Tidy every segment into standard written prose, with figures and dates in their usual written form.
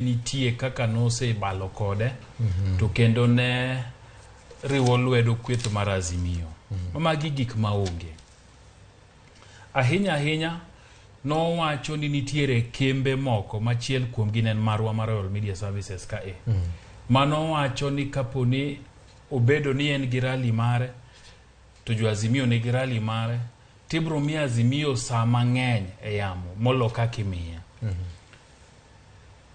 Nitie kaka nosebalo kode to kendo ne riwo lwedo kweth mar Azimio. Magi gik maonge. Ahinya ahinya nowacho ni nitiere kembe moko machiel kuomgi ne en marwa mar Royal Media Services kae. Manowacho ni kapo ni obedo ni en gi rally mare to jo Azimio nigi rally mare tibro miyo Azimio saa mang'eny e yamo molo kaka imiye.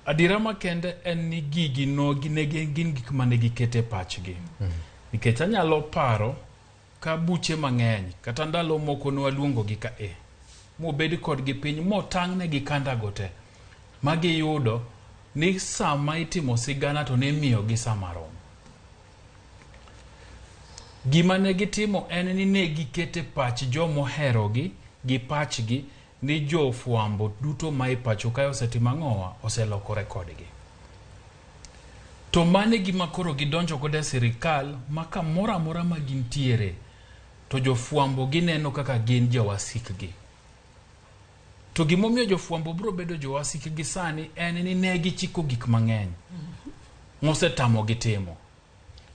Adiera makende en ni gigi no ne gin gik mane giketo e pachgi. Nikech anyalo paro ka buche mang'eny kata ndalo moko ne waluongogi ka e mobed kodgi piny motang'negi kanda go te ma giyudo ni sama itimo sigana to ne imiyogi sama rom. Gima ne gitimo en ni ne giketo e pach jomoherogi gi pachgi ni jofwambo duto ma e pacho kae osetimo ang'owa oselokore kodgi. To mano e gima koro gidonjo godo e sirikal ma kamoro amora ma gintiere to jofwambo gineno kaka gin jowasikgi. To gimomiyo jofwambo biro bedo jowasikgi sani en ni ne gichiko gik mang'eny mosetamogi timo.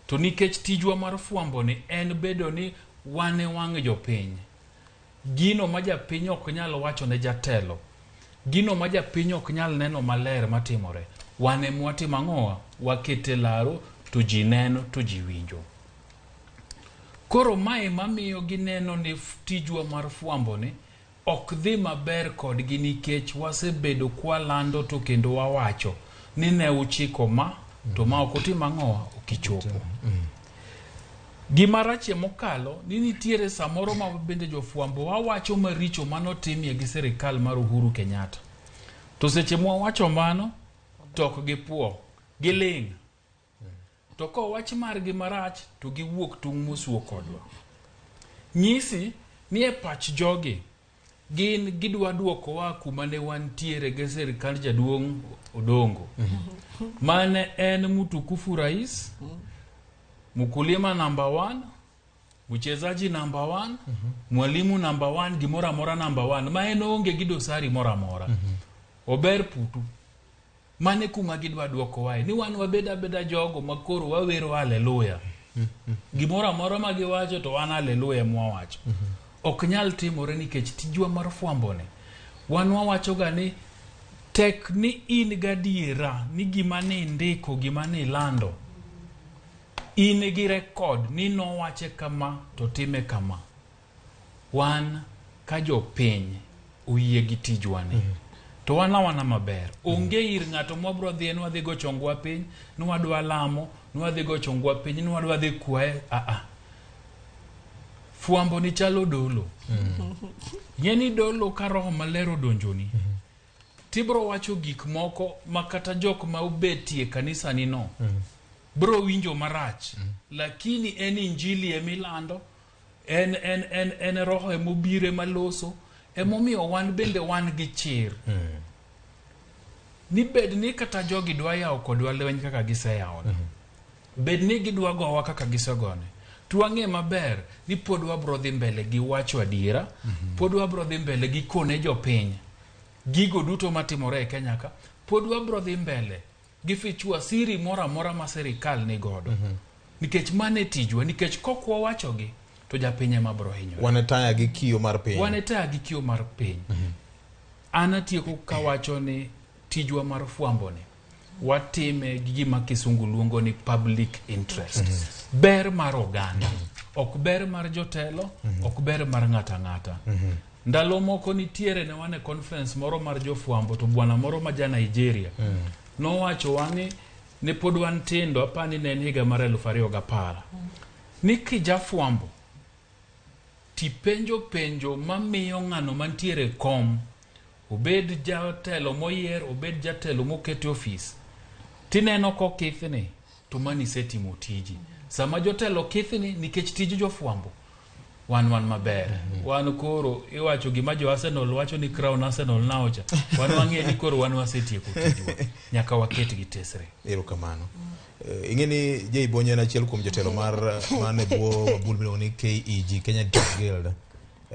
To nikech tijwa mar fwambo ni en bedo ni wan e wang' jopiny, gino ma japiny ok nyal wacho ne jatelo, gino ma japiny ok nyal neno maler matimore, wan ema watimo ang'owa? Wakete laro to ji neno to ji winjo. Koro mae mamiyo gineno ni tijwa mar fwambo ni ok dhi maber kodgi nikech wasebedo kwalando to kendo wawacho ni ne uchiko ma to ma ok otimo ang'owa ok ichopo. Gima rachie mokalo ni nitiere samoro ma bende jofwambo wawacho maricho manotimie gi sirikal mar Uhuru Kenyatta. To seche mwawacho mano to ok gipuo, giling'. To kowach margi marach to giwuok tung' mosuo kodwa. Nyisi ni e pach jogi gin gidwa duokowa kuma ne wantiere gi sirikand jaduong' Odongo. Mane en mtukufu rais, mkulima number one, mchezaji number one, mwalimu number one, gimoro amora number one, ma en oonge gi dosari moro amora. Ober putu. Mane kuma gidwa duokowae ni wan wabed abeda jogo ma koro wawero haleluya. Gimoro amora ma giwacho to wan haleluya mwawacho. Ok nyal timore nikech tijwa mar fwambo ni wan wawacho ga ni tek ni in gadiera ni gima ni ndiko gima ni lando in gi record ni nowache kama to time kama. Wan ka jopiny oyie gi tijwa ni to wan awana maber. Onge ir ng'ato mwabro dhiye ni wadhi go chongwa piny, ni wadwa lamo, ni wadhi go chongwa piny, ni wadwa dhi kwaye. Aa. Fwambo ni chalo dolo. Ing'e ni dolo ka roho maler odonjoni, tibro wacho gik moko ma kata jok ma obetie kanisa ni no bro winjo marach. Lakini en injili emilando, en roho emobiro emaloso, emomiyo wan bende wan gi chir. Ni bed ni kata jogi dwa yawo kodwa lweny kaka giseyawo. Bed ni gidwa gowa kaka gisegone. To wang'e maber ni pod wabro dhi mbele gi wacho adiera, pod wabro dhi mbele gi kone jopiny gigo duto matimore e Kenya ka, pod wabro dhi mbele gi fichua siri moro amora ma sirikal ni godo. Nikech mano e tijwa, nikech kok wawachogi to japiny ema bro hinyore. Wan e taya gi kiyo mar piny. Wan e taya gi kiyo mar piny. An atieko kawacho ni tijwa mar fwambo ni watime gi gima kisungu luongo ni public interest. Ber mar oganda. Ok ber mar jotelo, ok ber mar ng'ato ang'ata. Ndalo moko nitiere ne wan e conference moro mar jofwambo to bwana moro ma ja Nigeria nowacho wa ni ne pod wan tindo apani ne en higa mar 2010 ni kijafwambo tipenjo penjo mamiyo ng'ano mantiere e kom obed jatelo moyier obed jatelo moket e ofis tineno kokithni to mani isetimo tiji sama jotelo kithni nikech tij jofwambo wan maber wan koro iwacho gima jo Arsenal wacho ni crown Arsenal now cha wan wang'e ni koro wan wasetieko tijwa nyaka waket gi tesre. Erokamano. Ing'e ni Jay Bonyo en achiel kuom jotelo mar man e bwo mabul miluongo ni KEG, Kenya Editors Guild.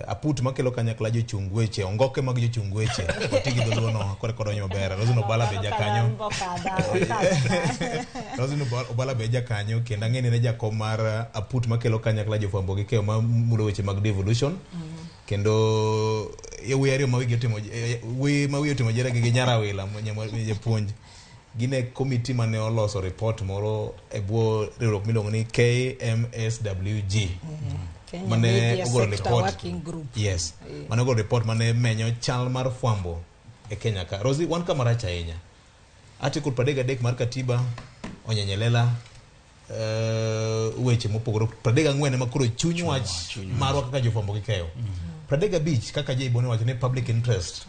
Aput makelo kanyakla jochung weche, ongoke mag jochung weche. Oti gi dholuo no kore kodonyo maber. Roslyn Obala be jakanyo. Roslyn Obala be jakanyo kendo ang'e ni en e jakom mar aput makelo kanyakla jofwambo gi keyo mamulo weche mag devolution. Kendo yawuoyi ariyo ma wigi otimo wuoyi ma wiye otimo jera gi Nyarawila japuonj gin e komiti mane oloso report moro e bwo riwruok miluongo ni KMSWG. Kenya Mane Media ogolo Sector report. Working Group. Yes. Mane ogolo report mane menyo chal mar fwambo e Kenya ka. Rosie, wan kama rach ahinya. Article 33 mar katiba onyenyelela weche mopogore 34 ema koro chuny wach marwa kaka jofwambo gi keyo. 35 kaka JB ne wacho ni public interest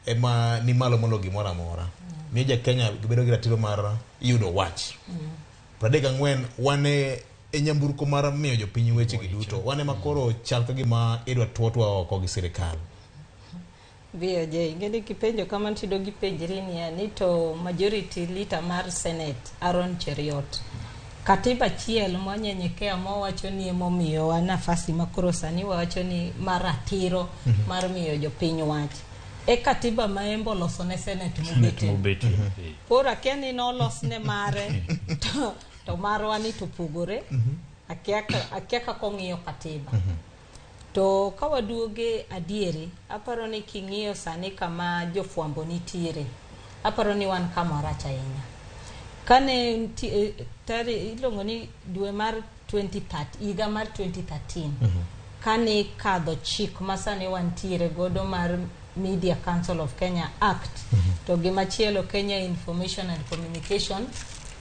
ema ni malo molo gimoro amora. Miyo ja Kenya bedo gi ratiro mar yudo wach. 34 wan e nyamburko mar miyo jopiny weche gi duto. Wan ema koro chal ka gima idwa tuotwa oko gi sirikal. VOJ, ing'eni kipenjo kama tido gipenjri niya ni to majority leader mar Senate Aaron Cheruiyot katiba achiel mwanyenyekea mwawacho ni emomiyowa nafasi makoro sani wawacho ni mar ratiro mar miyo jopiny wach e katiba ma embo oloso ne Senate mobete Mobetie. Koro akia ni nolosne mare to marwa ni to opogore. Akia kaka ong'iyo katiba. To ka waduoge adieri, aparo ni king'iyo sani kama jofwambo nitiere, aparo ni wan kama rach ahinya. Kane iluongo ni dwe mar 2013, higa mar 2013, kane kadho chik ma sani wantiere godo mar Media Council of Kenya Act, to gimachielo Kenya Information and Communication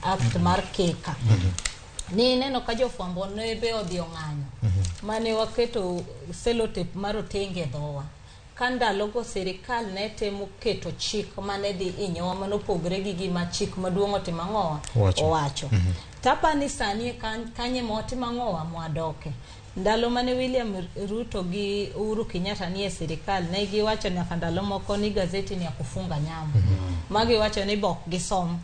Act mar KECA. Ni ineno ka jofwambo ne be odhi ong'anyo mane waketo sellotape mar otenge e dhowa ka ndalogo sirikal ne temo keto chik mane dhi hinyowa manopogre gi gima chik maduong' otimo ang'owa owacho. Tapa ni sani kanye ma watimo ang'owa mwadoke. Ndalo mane William Ruto gi Uhuru Kenyatta nie sirikal ne giwacho nyaka ndalo moko ni gazeti ni ya kufunga nyama. Magiwacho ni be ok gisom,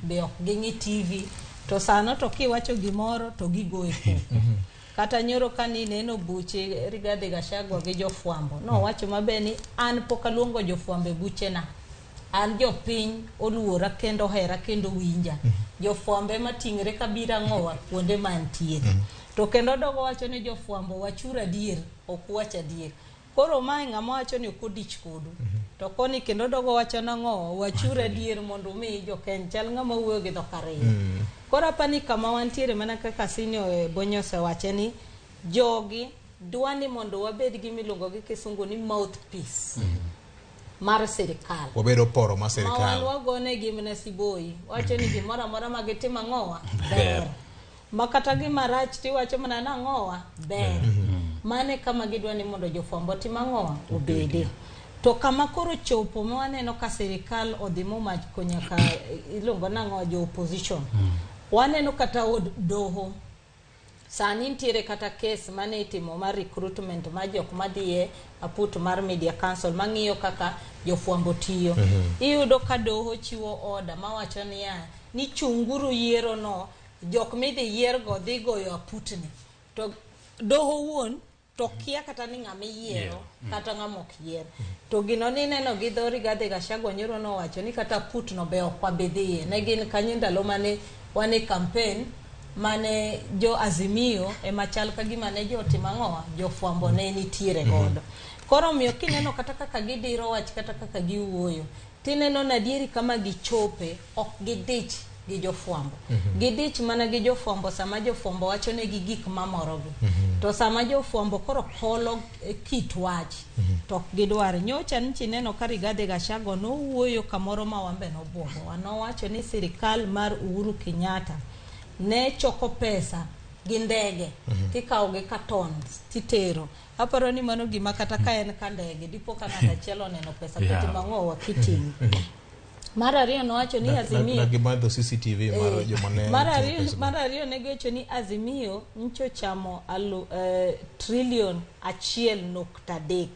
be ok ging'i TV, to sano to kiwacho gimoro to gigoye koko. Kata nyoro kani neno buche Rigathi Gachagua gi jofwambo nowacho maber ni an pok aluongo jofwambo e buchena. An jopiny oluora kendo ohera kendo winja. Jofwambo ema ting're kabiro ang'owa kuonde mantiere. To kendo dogo wacho ni jofwambo wachuru adier, ok wach adier. Koro mae ng'ama wacho ni ok odich kodu. To koni kendo dogo wacho nang'o, wachuru adier mondo umi jokenya chal ng'ama wuoyo gi dhok ariyo. Koro apani kama wantiere mana kaka senior Bonyo osewache ni jogi dwa ni mondo wabed gi miluongo gi kisungu ni mouthpiece mar sirikal. Wabedo poro mar Ma wan sirikal. wagonegi mana siboi. Wacho ni gimoro amora ma gitimo ang'owa ber. Ma kata gima rach tiwacho mana nang'owa ber. Mane kama gidwa ni mondo jofwambo otim ang'owa obede. To kama koro chopo ma waneno ka sirikal odhi momako nyaka iluongo nang'o jo opposition. Waneno kata od doho. Sani nitiere kata kes mane itimo mar recruitment mar jok madhiye aput mar Media Council mang'iyo kaka jofwambo tiyo. Iyudo ka doho chiwo order mawacho niya ni chunguru yiero no jok midhi yiergo dhi goyo aputni. To doho wuon to kia kata ni ng'ama iyiero kata ng'ama ok yier. To gino nineno gi dho Rigathi Gachagua nyoro nowacho ni kata aputno be ok wabi dhiye. Ne gin kanyo ndalo mane wan e campaign mane jo Azimio ema chal ka gima ne jotimo ang'owa jofwambo ne nitiere godo. Koro omiyo kineno kata kaka gidiro wach kata kaka giwuoyo tineno ni adieri kama gichope ok gidich gi jofwambo. Gidich mana gi jofwambo sama jofwambo wacho negi gik mamorogi. To sama jofwambo koro kolo kit wach to ok gidwar. Nyocha nchi neno ka Rigathi Gachagua nowuoyo kamoro ma wan be nobwogowa. Nowacho ni sirikal mar Uhuru Kenyatta ne choko pesa gi ndege tikawo gi cartons titero. Aparo ni mano gima kata ka en ka ndege dipo ka ng'ato achiel oneno pesa kitimo ang'owa kiting'o. Mar ariyo nowacho ni Azimio Na gimadho CCTV mar joma ne mar ariyo ne giwacho ni Azimio ncho chamo trilion 1.3.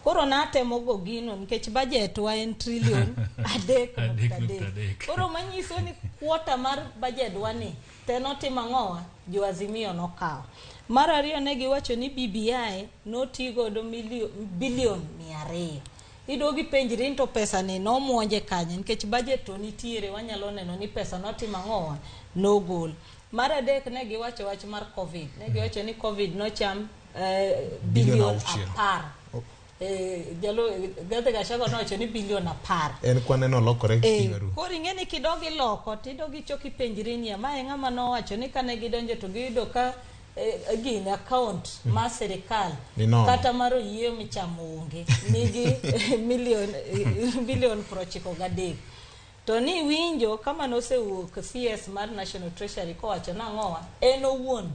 Koro natemo go gino nikech budget wa en trilion 3.3. Koro manyiso ni quarter mar budget wa ni te notimo ang'owa jo Azimio nokawo. Mar ariyo ne giwacho ni BBI noti godo bilion 200. Iduogo ipenjri ni to pesa ni nomuonje kanye nikech budget to nitiere wanyalo neno ni pesa notimo ang'owa nogol. Mar adek ne giwacho wach mar Covid. Ne giwacho ni Covid nocham bilion 10. Jalo Rigathi Gachagua nowacho ni bilion 10. En kwan no lokore kinywaru. Koro ing'e ni kidog iloko tidog ichok ipenjri niya mae ng'ama nowacho ni kane gidonjo to giyudo ka gini account mar sirikal kata mar oyieyo michamo onge nigi bilion 93. To ni winjo kama nosewuok CS mar National Treasury kowacho nang'owa en owuon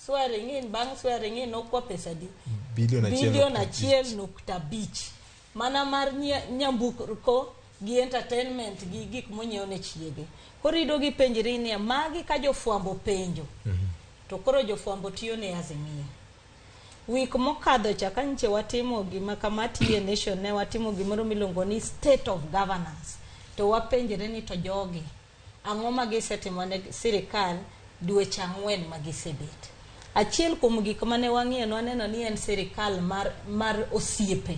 swearing in bang' swearing in nokwa pesa di bilion 1.5 mana mar nyamburko gi entertainment gi gik monyiew ne chiege. Koro iduogo ipenjri niya magi ka jofwambo penjo to koro jofwambo tiyo ne Azimio. Wik mokadho cha ka nyiche watimo gima kamati e Nation ne watimo gimoro miluongo ni state of governance to wapenjre ni to jogi ang'o ma gisetimo ne sirikal dweche 4 ma gisebet. Achiel kuom gik mane wang'iyo nwaneno ni en sirikal mar osiepe.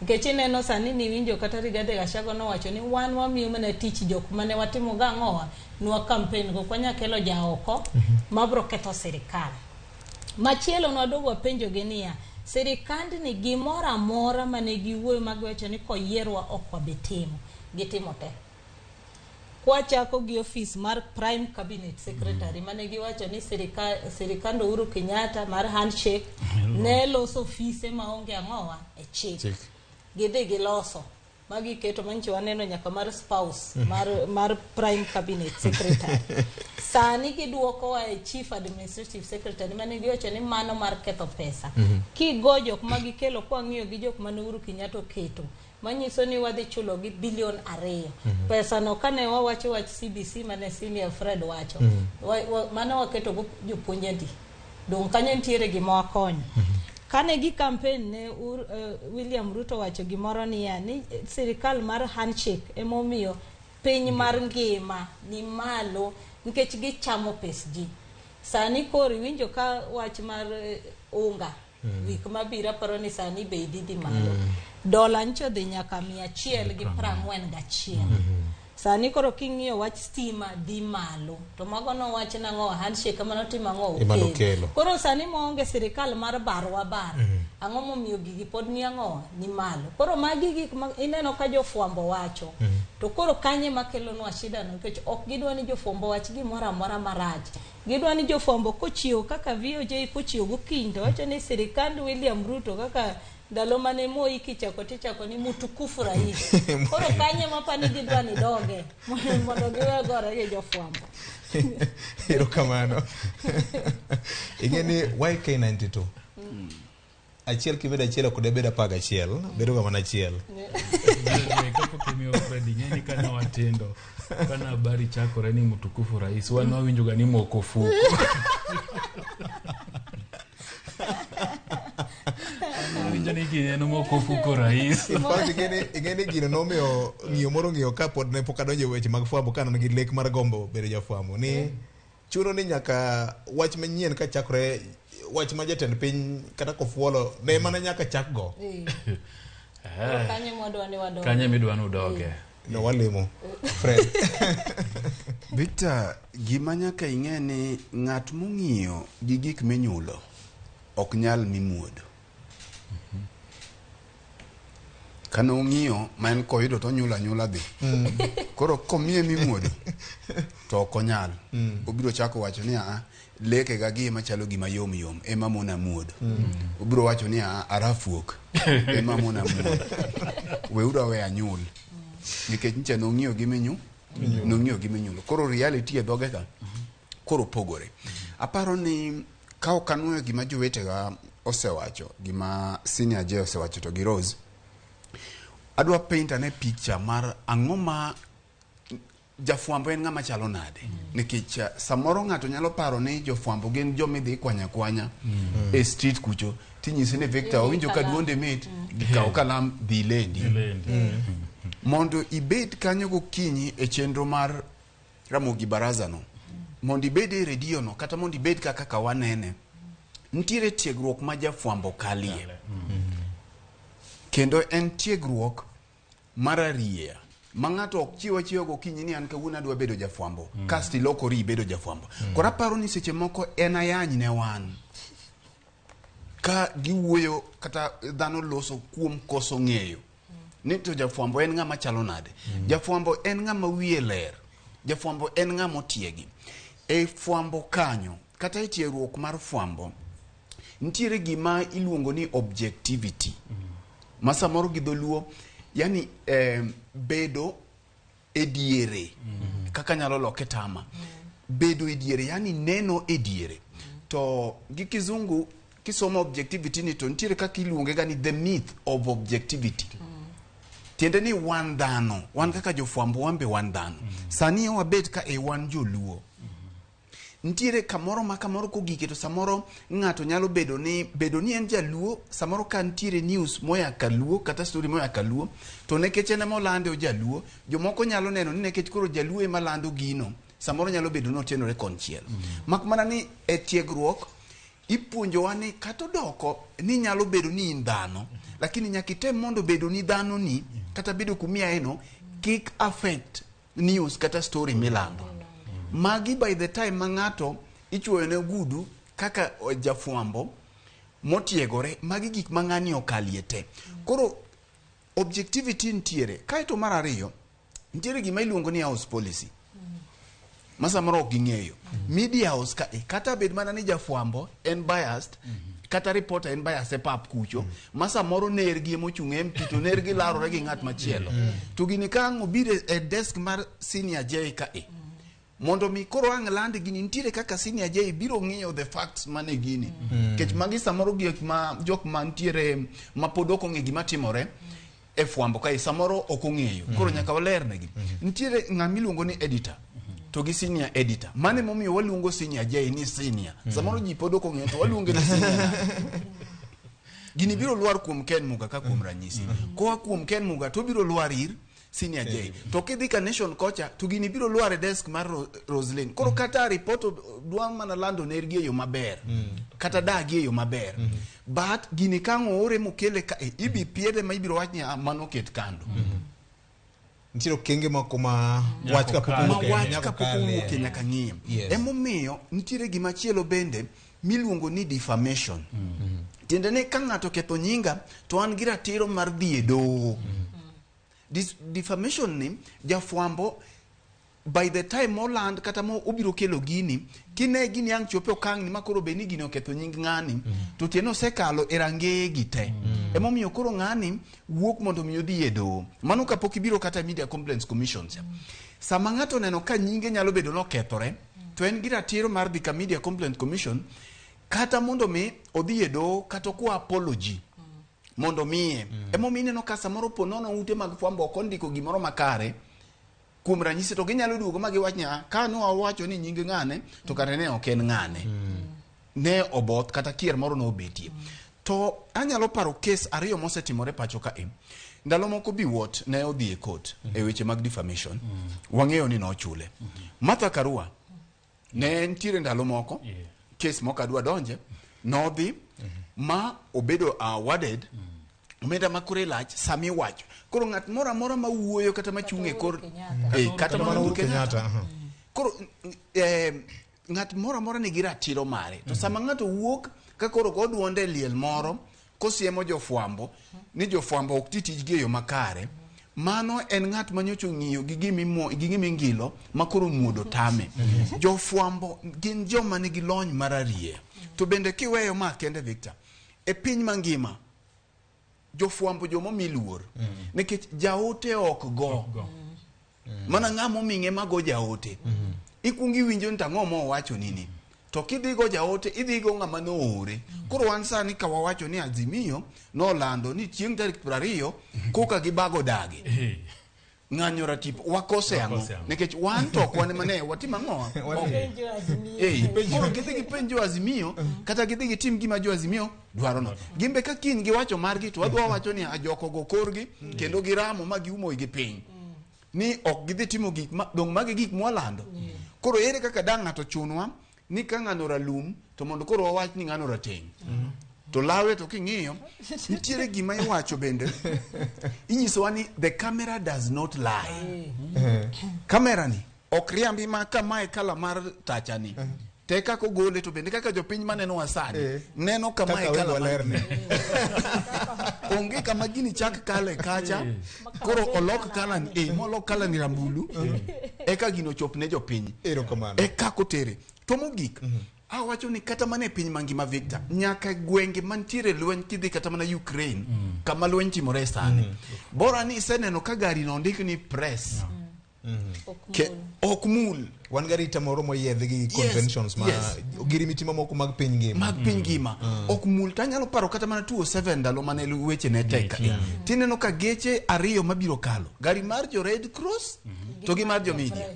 Nikech ineno sani ni winjo kata Rigathi Gachagua nowacho ni wan wamiyo mana tich jok mane watimo ga ang'owa nwa campaign go kwanya kelo jaoko mabro ketho sirikal. Machielo nwaduogo wapenjo gi niya sirikandni gimoro amora mane giwuoyo magiwacho ni koyierwa ok wabi timo gitimo te. Kwachako gi ofis mar Prime Cabinet Secretary mane giwacho ni sirikand Uhuru Kenyatta mar handshake ne loso ofise maonge ang'owa e chik. Gidhi giloso magiketo manyicho waneno nyaka mar spouse mar Prime Cabinet Secretary. Sani giduokowa e Chief Administrative Secretary mane giwacho ni mano mar ketho pesa. Kigo jok magikelo kwang'iyo gi jok mane Uhuru Kenyatta oketo manyiso ni wadhi chulo gi bilion 2. Pesa no kane wawacho wach CBC mane Senior Fred wacho mano waketo go jopuonj adi dong kanyo nitiere gima wakonyo. Kane gi campaign ne William Ruto wacho gimoro niya ni sirikal mar handshake emomiyo piny mar ngima ni malo nikech gichamo pes ji. Sani koro iwinjo ka wach mar unga wik mabiro aparo ni sani bei dhi malo. Dola ncho dhi nyaka 141. Sani koro king'iyo wach stima dhi malo. To mago nowach nang'o handshake mano timo ang'o okelo. Koro sani maonge sirikal mar barwa bar. Ang'o momiyo gigi pod ni ang'o ni malo. Koro magi gik ma ineno ka jofwambo wacho. To koro kanye makelonwa shida no nikech ok gidwa ni jofwambo wach gimoro amora marach. Gidwa ni jofwambo kochiewo kaka VOJ kochiewo gokinyi to wacho ni sirikand William Ruto kaka ndalo mane Moi kichako tichako ni mtukufu rais. Koro kanye mapani gidwa ni doge mondo giwe gore gi jofwambo. Erokamano. Ing'e ni YK92 achiel kimedo achiel ok debed 11 bedo ga mana achiel. Kapok imiyo Fred ing'e ni kane watindo kana habari chakore ni mtukufu rais wan wawinjo ga ni moko fuko. Winjo ni gini moko fuko rais. In fact ing'e ni gino nomiyo ng'iyo moro ng'iyo kapod ne pok adonjo e weche mag fwambo ka an gi lek mar gombo bedo jafwambo ni chuno ni nyaka wach manyien ka chakore wach ma jatend piny kata kofuolo ne mana nyaka chak go. Kanye mwadwa ni wadoge. Kanye midwa ni udoge. No walemo Fred. Victor, gima nyaka ing'e ni ng'at mong'iyo gi gik minyulo ok nyal mimuodo. Kane ong'iyo ma en koyudo to onyulo anyula dhi. Koro komiye mimuodo to ok onyal. Obiro chako wacho ni a leke ga gi machalo gima yom yom ema mona muodo. Obiro wacho ni a arafuok ema mona muodo. Weuru awe anyul. Nikech nyicha nong'iyo gi minyu, nong'iyo gi minyulo. Koro reality e dhoge ka koro pogore. Aparo ni ka ok anuoyo gima jowetega osewacho, gima Senior J osewacho to gi Rose, adwa paint ane picture mar ang'o ma jafwambo en ng'ama chalo nade. Nikech samoro ng'ato nyalo paro ni jofwambo gin joma idhi kwanya kwanya e street kucho tinyisi ni Victor owinjo ka duonde mit, kaw kalam dhi lendi. Mondo ibed kanyo gokinyi e chenro mar Ramogi Baraza no, mondo ibed e redio no kata mondo ibed kaka wanene, Nitiere tiegruok ma jafwambo kalie. Kendo en tiegruok mar arieya ma ng'ato ok chiw achiwa gokinyi ni an kawuono adwa bedo jafwambo kasto ilokori ibedo jafwambo. Koro aparo ni seche moko en ayany ne wan ka giwuoyo kata dhano loso kuom koso ng'eyo ni to jafwambo en ng'ama chalo nade. Jafwambo en ng'ama wiye ler. Jafwambo en ng'ama otiegi. E fwambo kanyo kata e tiegruok mar fwambo nitiere gima iluongo ni objectivity ma samoro gi dholuo yani bedo e diere kaka nyalo loke tama bedo e diere yani neno e diere to gi kizungu kisomo objectivity ni to nitiere kaka iluonge ga ni the myth of objectivity tiende ni wan dhano wan kaka jofwambo wan be wan dhano sani wabet ka e wan joluo nitiere kamoro ma kamoro kogike to samoro ng'ato nyalo bedo ni en jaluo samoro ka nitiere news moya kaluo kata story moya kaluo to nikech en ema olande ojaluo jomoko nyalo neno ni nikech koro jaluo ema lando gino samoro nyalo bedo ni otenore konchiel mak mana ni e tiegruok ipuonjowa ni kata odoko ni nyalo bedo ni in dhano lakini nyaka item mondo bedo ni dhano ni kata bedo kumiae no kik affect news kata story milando magi by the time ma ng'ato ichuoyo ne ogudu kaka jafwambo motiegore magi gik ma ng'ani okalie te koro objectivity nitiere kaeto mar ariyo nitiere gima iluongo ni house policy ma samoro ok ging'eyo media house ka kata bed mana ni jafwambo en biased kata reporter en biased e pap kucho ma samoro nergi emochung' MP to nergi larore gi ng'at machielo to gini ka ang' obiro e desk mar senior J ka e mondo mi koro ang' land gini nitiere kaka senior J biro ng'iyo the facts mane gini nikech magi samoro gik ma jok mantiere ma pod ok ong'e gima timore e fwambo kae samoro ok ong'eyo koro nyaka walernegi nitiere ng'ama iluongo ni editor to gi senior editor mano emomiyo waluongo senior J ni senior samoro ji pod ok ong'eyo to waluonge ni senior gini biro lwar kuom Ken Muga ka kuom ranyisi koa kuom Ken Muga to biro lwar ir senior J to kidhi ka Nation kocha to gini biro lwar e desk mar Roslyn koro kata report dwa mana lando nergi e yo maber kata dagi e yo maber but gini ka ang' oore mokele ka e ibi piedhe ma ibiro wach ni "Ah, mano ket kando Nitiere okenge moko ma wach kapok kal. ma owuok e- wach nyaka kapok kal, owuok e nyaka ng'iye Yes. emomiyo nitiere gimachielo bende miluongo ni defamation tiende ni ka ng'ato oketho nyinga to an gi ratiro mar dhi e doho defamation ni jafwambo by the time moland kata mo obiro kelo gini kine gini ang' chope okang' ni makoro bed ni gini oketho nying ng'ani to tiende osekalo e rangeye gi te emomiyo koro ng'ani wuok mondo mi odhi e doho mano kapok ibiro kata media complaints commission cha sama ng'ato oneno ka nyinge nyalo bedo nokethore to en gi ratiro mar dhi ka media complaint commission kata mondo mi odhi e doho kata okwa apology mondo miye emomiyo ineno ka samoro po nono ute mag fwambo ok ondiko gimoro makare kuom ranyisi to ginyalo duogo ma giwach ni "Ah, ka ne wawacho ni nying ng'ane to kare ne ok en ng'ane ne oboth kata kier moro nobetie to anyalo paro kes ariyo mosetimore pacho ka e ndalo moko Biwott ne odhi e court e weche mag defamation wang'eyo ni nochule Martha Karua ne nitiere ndalo moko kes mok adwa donje nodhi ma obedo awarded omenda ma kore lach sami wacho koro ng'at moro amora ma wuoyo kata machung' e kor Kenyatta. Eh, kata mana Uhuru Kenyatta, Kenyatta aha. koro ng'at moro amora nigi ratiro mare to sama ng'ato wuok ka koro go duonde e liel moro kosiemo jofwambo ni jofwambo ok ti tijgi e yo makare mano en ng'at manyocha ong'iyo gi gimingilo ma koro muodo tame jofwambo gin joma nigi lony mararieya to bende kiweyo ma kende Victor e piny mangima jofwambo jomomi luor nikech jaote ok go mana ng'ama oming'e mago jaote ikuongo iwinjo ni tang'o mowacho nini to kidhi go jaote idhi go ng'ama noore koro wan sani ka wawacho ni Azimio nolando ni chieng' tarik 20 koka gibago dagi ng'anyo ratipo wakose ang'o Wakose ang'o? nikech wan to ok wan mane watim ang'o Penjo Azimio. Koro gidhi gipenj jo Azimio kata gidhi gitim gima jo Azimio dwaro no gimbe ka kiny giwacho margi to wadwa wacho ni ajoko go korgi kendo giramo ma giumo gi piny ni ok gidhi timo gik ma dong magi gik mwalando koro ere kaka dang' ng'ato chunwa ni ka ng'ano ralum to To mondo koro wawach ni ng'ano rateng'. To lawe to king'iyo, nitiere gima iwacho bende. Inyisowa ni the camera does not lie. Kamera ni ok riambi ma kamae kala mar tacha ni. Te kaka ogole to bende kaka jopiny manenowa sani neno kamae Kaka kala wendo mar lerne. Onge kama gini chak kale kacha koro olok kala ni molok kala ni rambulu eka gino chop ne jopiny. Erokamano. E kako tere. To mogik, awacho ni kata mana e piny mangima Victor, nyaka e gwenge mantiere lweny kidhi kata mana Ukraine, kama lweny timore sani. Bora ni iseneno ka gari no ondik ni press. Ok ok mul. Wan gi arita moro moyiedhi gi conventions ma girimiti mamoko mag piny ngima. Mag piny ngima. Ok mul. Tanyalo paro kata mana 207 ndalo mane weche ne tek ka. Tineno ka geche ariyo mabiro kalo. Gari mar jo Red Cross to gi mar jo media.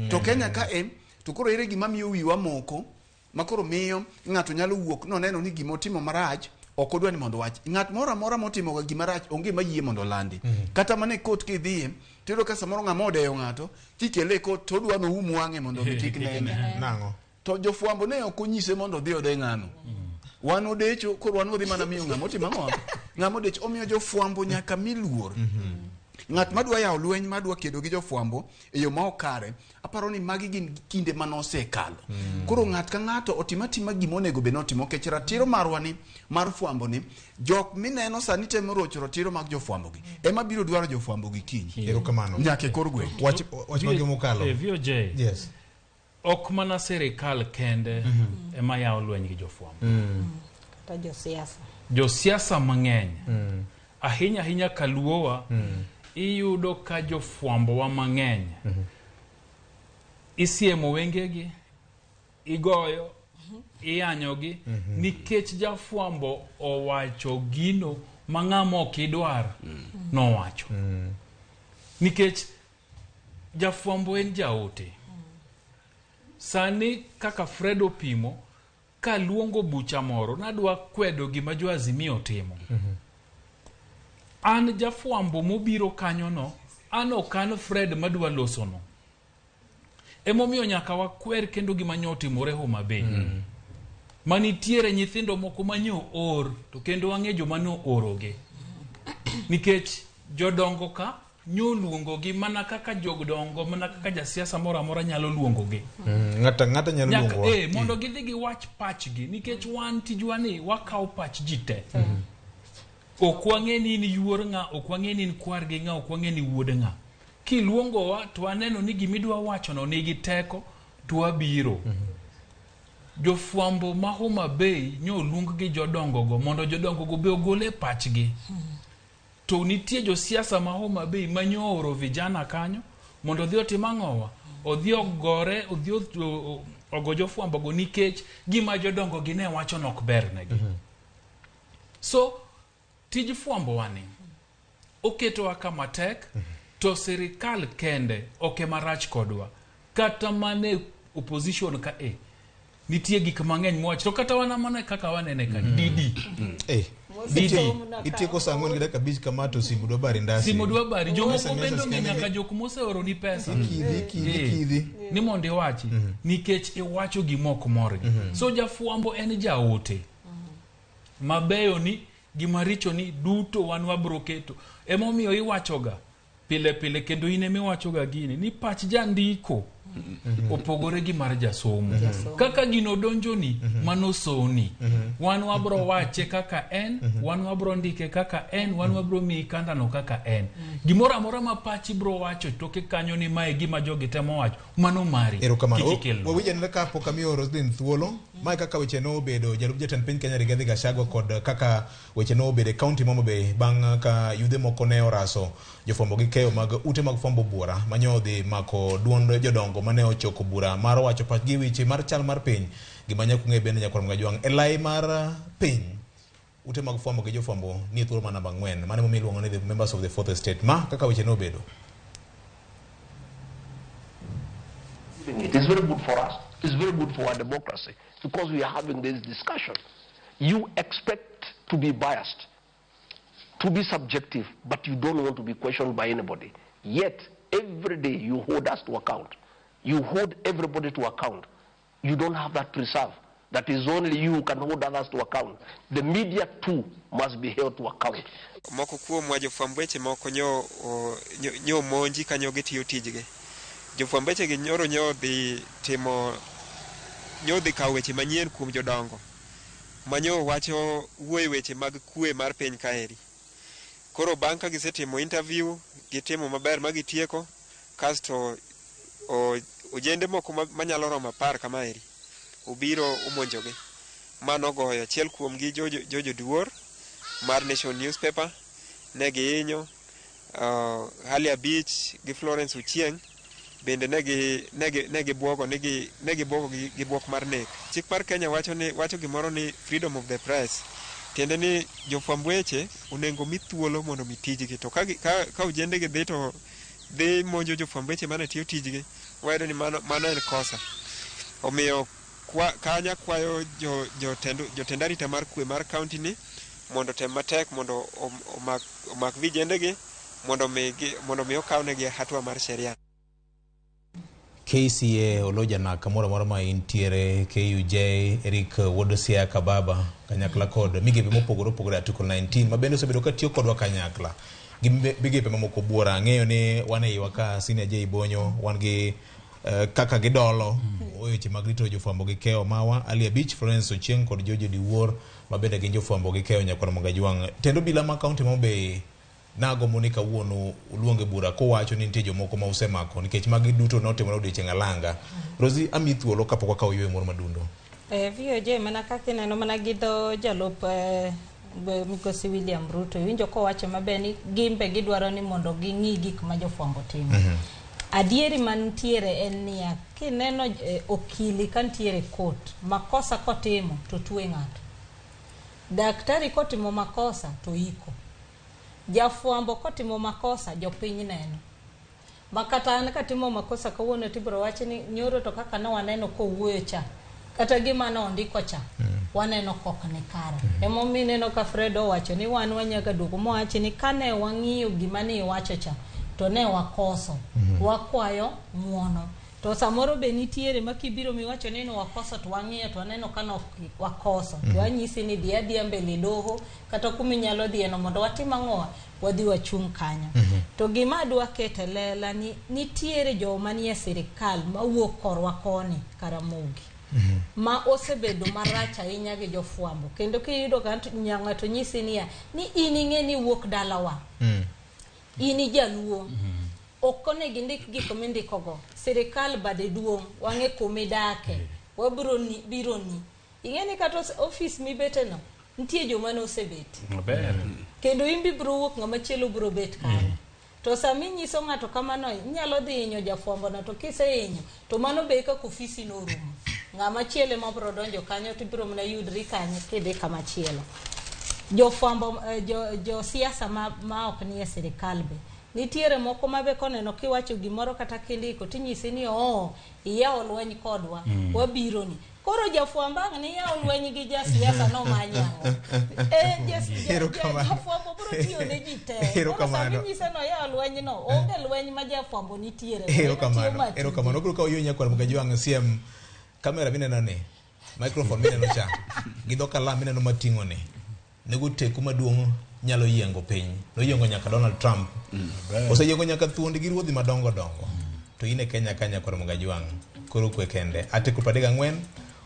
To Kenya ka e to koro ere gima miyo wiwa moko ma koro miyo ng'ato nyalo wuok noneno ni gima otimo marach ok odwa ni mondo wach. Ng'at moro amora motimo ga gima rach onge mayie mondo olandi. Kata mana e court kidhiye tiyudo ka samoro ng'ama odeyo ng'ato kikele e court to odwa noum wang'e mondo mi kik nene. Nang'o? To jofwambo ne ok onyise mondo odhi ode ng'ano. Wan odecho koro wan wadhi mana miyo ng'ama otimo ang'o? Ng'ama odecho omiyo jofwambo nyaka mi luor. Ng'at madwa yawo lweny madwa kedo gi jofwambo e yo ma ok kare, aparo ni magi gin kinde mane osekalo. Koro ng'at ka ng'ato otim atima gima onego bed ni otimo nikech ratiro marwa ni mar fwambo ni jok mineno sani temo rocho ratiro mag jofwambo gi ema biro dwaro jofwambo gi kiny. Erokamano. Nyaka e kor gweng'. Wach mage mokalo. VOJ. Yes. Ok mana sirikal kende ema yawo lweny gi jofwambo. Kata josiasa. Josiasa mang'eny. Ahinya ahinya kaluowa, iyudo ka jofwambowa mang'eny isiemo wengegi, igoyo, iyanyogi nikech jafwambo owacho gino ma ng'ama ok idwar nowacho. Nikech jafwambo en jaote. Sani kaka Fred opimo, kaluongo bucha moro, nadwa kwedo gima jo Azimio timo. An jafwambo mobiro kanyono, an ok an Fred madwa losono. Emomiyo nyaka wakwer kendo gima nyo otimore Homa Bay. Manitiere nyithindo moko manyo or, to kendo wang'e joma noorogi. Nikech jodongo ka nyoluongogi mana kaka jodongo, mana kaka jasiasa moro amora nyalo luongogi. Ng'ata nyalo luongowa. Mondo gidhi giwach pachgi, nikech wan tijwa ni wakawo pach ji te. Ok wang'e ni in yuor ng'a, ok wang'e ni in kwar gi ng'a, ok wang'e ni wuod ng'a. Kiluongowa to waneno ni gimidwa wachono nigi teko to wabiro. Jofwambo ma Homa Bay nyoluong gi jodongogo mondo jodongogo be ogole pachgi. To nitie josiasa ma Homa Bay ma nyooro vijana kanyo mondo odhi otim ang'owa, odhi ogore, odhi ogo jofwambogo nikech gima jodongo gi ne wacho nok bernegi. So tij fwambo wani oketowa kama tek, to sirikal kende ok ema rach kodwa. Kata mana opposition ka nitie gik mang'eny mowach to kata wana mana kaka wanene ka Didi. Didi. Itieko saa 4:05 kama to simu dwa bari ndasi. Simu dwa bari. Jomoko bende ong'e nyaka jok moseoroni pesa. Ikidhi. Ni mondo iwachi. Nikech iwacho gima ok morgi. So jafwambo en jaote. Mabeyo ni gi maricho ni duto wan wabro keto. Emomiyo iwachoga pile pile kendo in emiwachoga gini ni pach jandiko opogore gi mar jasomo. Kaka gino donjoni mano soni. Wan wabro wache kaka en, wan wabro ndike kaka en, wan wabro miyi kandano kaka en. Gimoro amora ma pachi bro wacho toke kanyo ni mae gima jogi temo wacho, mano mari. Erokamano. Kik ikelnwa. Wawinj anena ka pok amiyo Roslyn thuolo. Mae kaka weche nobedo jalup jatend piny Kenya Rigathi Gachagua kod kaka weche nobedo e kaunti ma Homa Bay bang' ka yudhe moko ne oraso jofwambo gi keyo mag ute mag fwambo buora manyo odhi mako duond jodongo mane ochoko bura mar wacho pachgi e weche mar chal mar piny. Gima nyaka ung'e bende nyakwar Mgajwang' e lai mar piny ute mag fwambo gi jofwambo nie thuolo mar namba 4. Mano emomiyo iluongo ni the members of the fourth estate. Ma kaka weche nobedo. It is very good for us. It's very good for our democracy because we are having this discussion. You expect to be biased, to be subjective, but you don't want to be questioned by anybody. Yet, every day you hold us to account. You hold everybody to account. You don't have that preserve. That is only you who can hold others to account. The media too must be held to account. Moko kuomwa jofwamb weche moko nyo, nyo, nyo monji ka nyo gitiyo tijgi. Jofwamb weche gi nyoro nyo dhi timo nyo dhi kawo weche manyien kuom jodongo ma nyo wacho wuoye weche mag kwe mar piny kaeri. Koro bang' ka gisetimo interview, gitimo maber ma gitieko, kasto ojende moko manyalo romo 10 kamaeri obiro omonjogi. Mano goyo achiel kuomgi Jojo Duor mar Nation Newspaper, ne gihinyo Halia Beach gi Florence Ochieng bende ne gibuogo gi buok mar nek. Chik mar Kenya wacho gimoro ni freedom of the press, tiende ni jofwamb weche onego mi thuolo mondo mi tijgi, to ka ojende gi dhi to dhi monjo jofwamb weche mane tiyo tijgi, wayudo ni mano en kosa. Omiyo kanya kwayo jotend arita mar kwe mar county ni mondo tem matek mondo omak vijendegi mondo mi okawnegi hatua mar sheria. KCA Oloja kamoro amora ma intiere, KUJ Eric Wuod Siaya Kababa kanyakla kod migepe mopogore opogore Article 19 ma bende osebedo ka tiyo kodwa kanyakla gi migepe mamoko buora. Ang'eyo ni wan e iwa ka Senior J Bonyo, wan gi kaka gidolo weche mag rito jofwambo gi keyo mawa, Ali Abich, Florence Ochieng kod Jojo Diwuor ma bende gin jofwambo gi keyo nyakwar Mogajwang'. Tendo bila ma kaunti ma Homabay nagombo ni kawuono uluonge bura kowacho ni nitie jomoko ma usemako nikech magi duto notimore odiochieng' alanga. Rosie, ami thuolo kapok wakawo yweyo moro madundo. VOJ mana kaka ineno mana gi dho jalup Migosi William Ruto, iwinjo kowacho maber ni gimbe gidwaro ni mondo ging'i gik ma jofwambo timo. Adieri mantiere en niya, kineno okili kantiere court, makosa kotimo to twe ng'ato. Daktari kotimo makosa to iko. Jafwambo kotimo makosa jopiny neno. Makata an katimo makosa kawuono tibiro wach ni nyoro to kaka ne waneno kowuoyo cha, kata gima ne ondiko cha, waneno kok ni kare. Emomiyo ineno ka Fred owacho ni wan wanyaga duogo mowachi ni kane wang'iyo gima ne iwacho cha to ne wakoso, wakwayo ng'uono. To samoro be nitiere ma kibiro miwacho ni wakoso to wang'iyo to waneno ka nok wakoso, to wanyisi ni dhi adhiya mbele doho kata kuminyalo dhiye no mondo watim ang'o, wadhi wachung' kanyo. To gima adwa keto lela ni nitiere joma nie sirikal mawuok korwa koni Karamogi ma osebedo marach ahinya gi jofwambo, kendo kiyudo ka ng'ato nyisi niya ni in ing'e ni iwuok dalawa, in ijaluo, ok onego indik gik mindikogo, sirikal bade duong', wang'e kumidake, wabiro biro ni. Ing'e ni kata ofis mibete no nitie joma nosebet kendo in biro wuok ng'ama chielo biro bet kanyo. To sama inyiso ng'ato kamano, inyalo dhi hinyo jafwambo no, to kisehinyo to mano be kaka ofisi no orumo. Ng'ama chielo ema biro donjo kanyo to ibiro mana yudri kanyo kidhi kama chielo. Jofwambo, jo siasa ma ok nie sirikal be nitiere moko ma be koneno kiwacho gimoro kata kindiko tinyisi ni oo iyawo lweny kodwa, wabiro ni. Koro jafwambo ang' ni yawo lweny gi jasiasa no manyang'o. Jafwambo biro tiyo ne ji te. Koro sama inyise no yawo lweny no, onge lweny ma jafwambo nitiere. Erokamano, erokamano. Obiro kawo yo nyakwar Mogajwang' siem kamera mineno ni, microphone mineno cha, gi dho kalam mineno mating'o ni, nego teku maduong' nyalo yiengo piny. Noyiengo nyaka Donald Trump. Oseyiengo nyaka thuondi gi ruodhi madongo dongo. To in e Kenya ka nyakwar Mogajwang', koro kwe kende. Article 34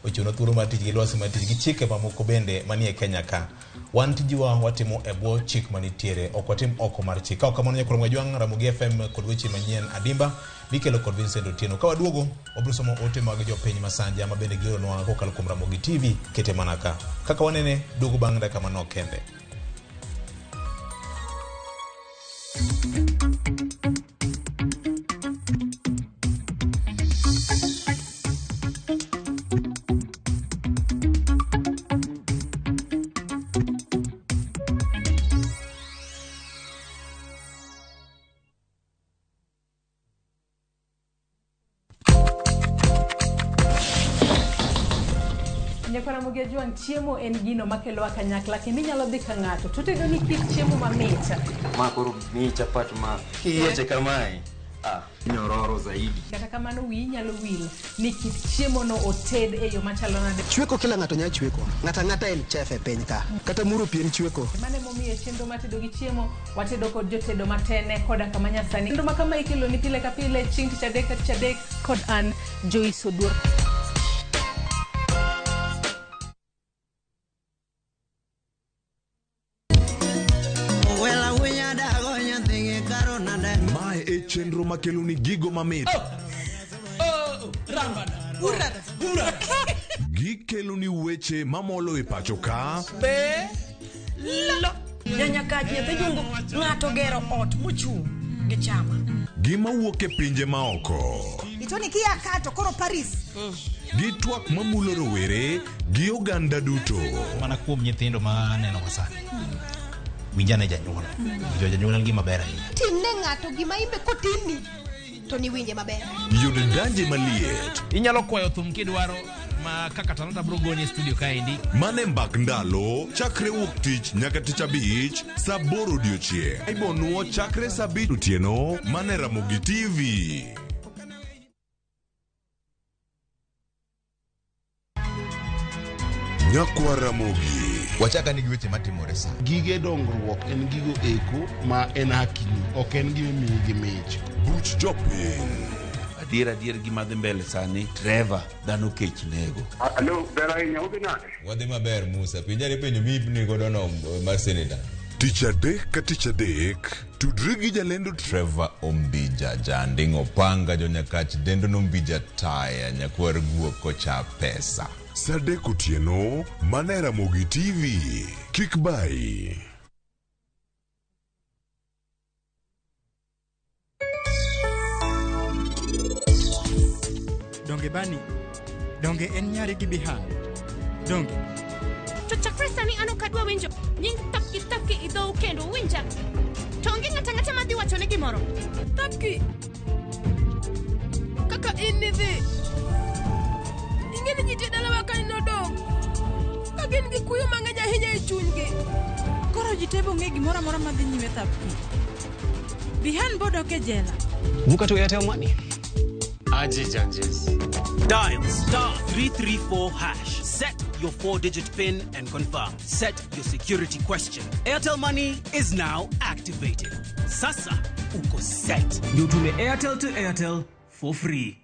ochuno thuolo mar tich gi lwasi mar tich gi chike mamoko bende manie Kenya ka. Wan tijwa watimo e bwo chik manitiere, ok watim oko mar chik. Ka ok kamano nyakwar Mogajwang', Ramogi FM kod weche manyien adimba mikelo kod Vincent Otieno. Ka waduogo, wabiro somo ote mag jopiny Masanja ma bende gioronwa kokalo kuom Ramogi TV, kete mana ka. Kaka wanene, duogo bang' dakika manok kende. Nyakwar Ramogi Ajwang', chiemo en gino makelowa kanyakla kendo inyalo dhi ka ng'ato to otedo ni kit chiemo mamit. Ma koro miyi chapat ma kiyieche kamae Ah, nyororo zaidi. Kata kamano wiyi nyalo wil ni kit chiemo no oted e yo machalo nade. Chweko kila ng'ato nyalo chweko. Ng'ato ang'ata en chef e piny ka. Kata muro pi en chweko. Mano emomiyo e chenro mar tedo gi chiemo watedo kod jotedo matene koda kama nyasani. Chenro ma kama ikelo ni pile ka pile chieng' tich adek ka tich adek kod an Joyce Oduor. Mae e chenro makelo ni gigo mamit. Gikelo ni weche mamolo e pacho ka. Nyanyakach nyathi jungu ng'ato gero ot mochung' gi chama. Gima wuok e pinje maoko. Itoni kia ka to koro Paris. Gi twak mamulo rowere gi oganda duto. Mana kuom nyithindo ma aneno ga sani. Winj ane janyuol. Winjo janyuol en gima ber ahinya. Timne ng'ato gima imbe kotimni to niwinje maber. Yud danje maliet. Inyalo kwayo thum kidwaro ma kaka Talanta bro gonyi e studio kaendi. Mane mbak ndalo chakre wuok tich nyaka tich abich saa aboro odiochieng'. Ibonuo chakre saa abich otieno mane Ramogi TV. Nyakwa Ramogi. Wachaka ni gi weche matimore sa. Gige dongruok en gigo eko ma en hakini, ok en gima imiyi gi mich. Buch jopiny. Adier adier gima dhi mbele sani, Trevor, dhano kech nego. Alo, ber ahinya, udhi nade? Wadhi maber Musa, penjane penjo miipni godo no mar seneta. Tich adek ka tich adek, tudri gi jalendo Trevor Ombija, janding' opanga jonyakach dendo nombija taya nyakwar guok kocha pesa. Saa adek otieno, mana e Ramogi TV. Kik bayi. Donge bani? Donge en nyari gi Bihan? Donge? To chakre sani an ok adwa winjo nying Thapki Thapki e dhou kendo uwinja? To onge ng'ato ang'ata madhi wachone gimoro. Thapki! Kaka in nidhi. Ing'e ni ji te dalawa ka nodong' ka gin gi kuyo mang'eny ahinya e chunygi. Koro ji te bong'e gimoro amora madhi nyime Thapki. Bihan bodok e jela. Vuka to Airtel Money. Aje Janjes. Dial star 334 hash. Set your 4-digit PIN and confirm. Set your security question. Airtel Money is now activated. Sasa uko set. Ndio utume Airtel to Airtel for free.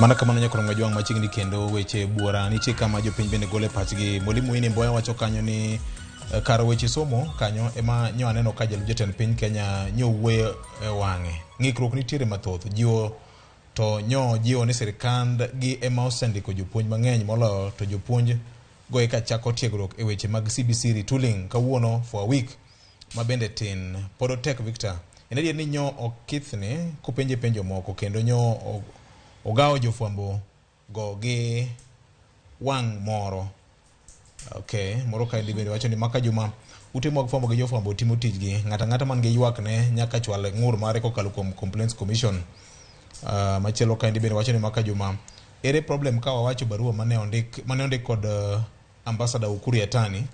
Mana kamano nyakorongo jwang' machiegni kendo weche buora nitie kama jopiny bende gole pachgi. Mwalimu Winnie Mboya wacho kanyo ni kar weche somo kanyo ema nyo aneno ka jalup jatend piny Kenya nyo wuoyo e wang'e. Ng'ikruok nitiere mathoth. Jiwo to nyo jiwo ni sirikand gi ema osendiko jopuonj mang'eny moloyo to jopuonj go eka chako tiegruok e weche mag CBC retooling kawuono for a week ma bende tin. Pod otek Victor. En adier ni nyo okithni kopenje penjo moko kendo nyo ogawo jofwambo go gi wang' moro. Okay, moro kaendi bende wacho ni maka juma ute mag fwambo gi jofwambo timo tijgi. Ng'ato ang'ata man gi ywak ne nyaka chwal ng'ur mare kokalo kuom Complaints Commission. Machielo kaendi bende wacho ni maka juma ere problem ka wawacho barua mane ondik kod Ambassador Ukur Yatani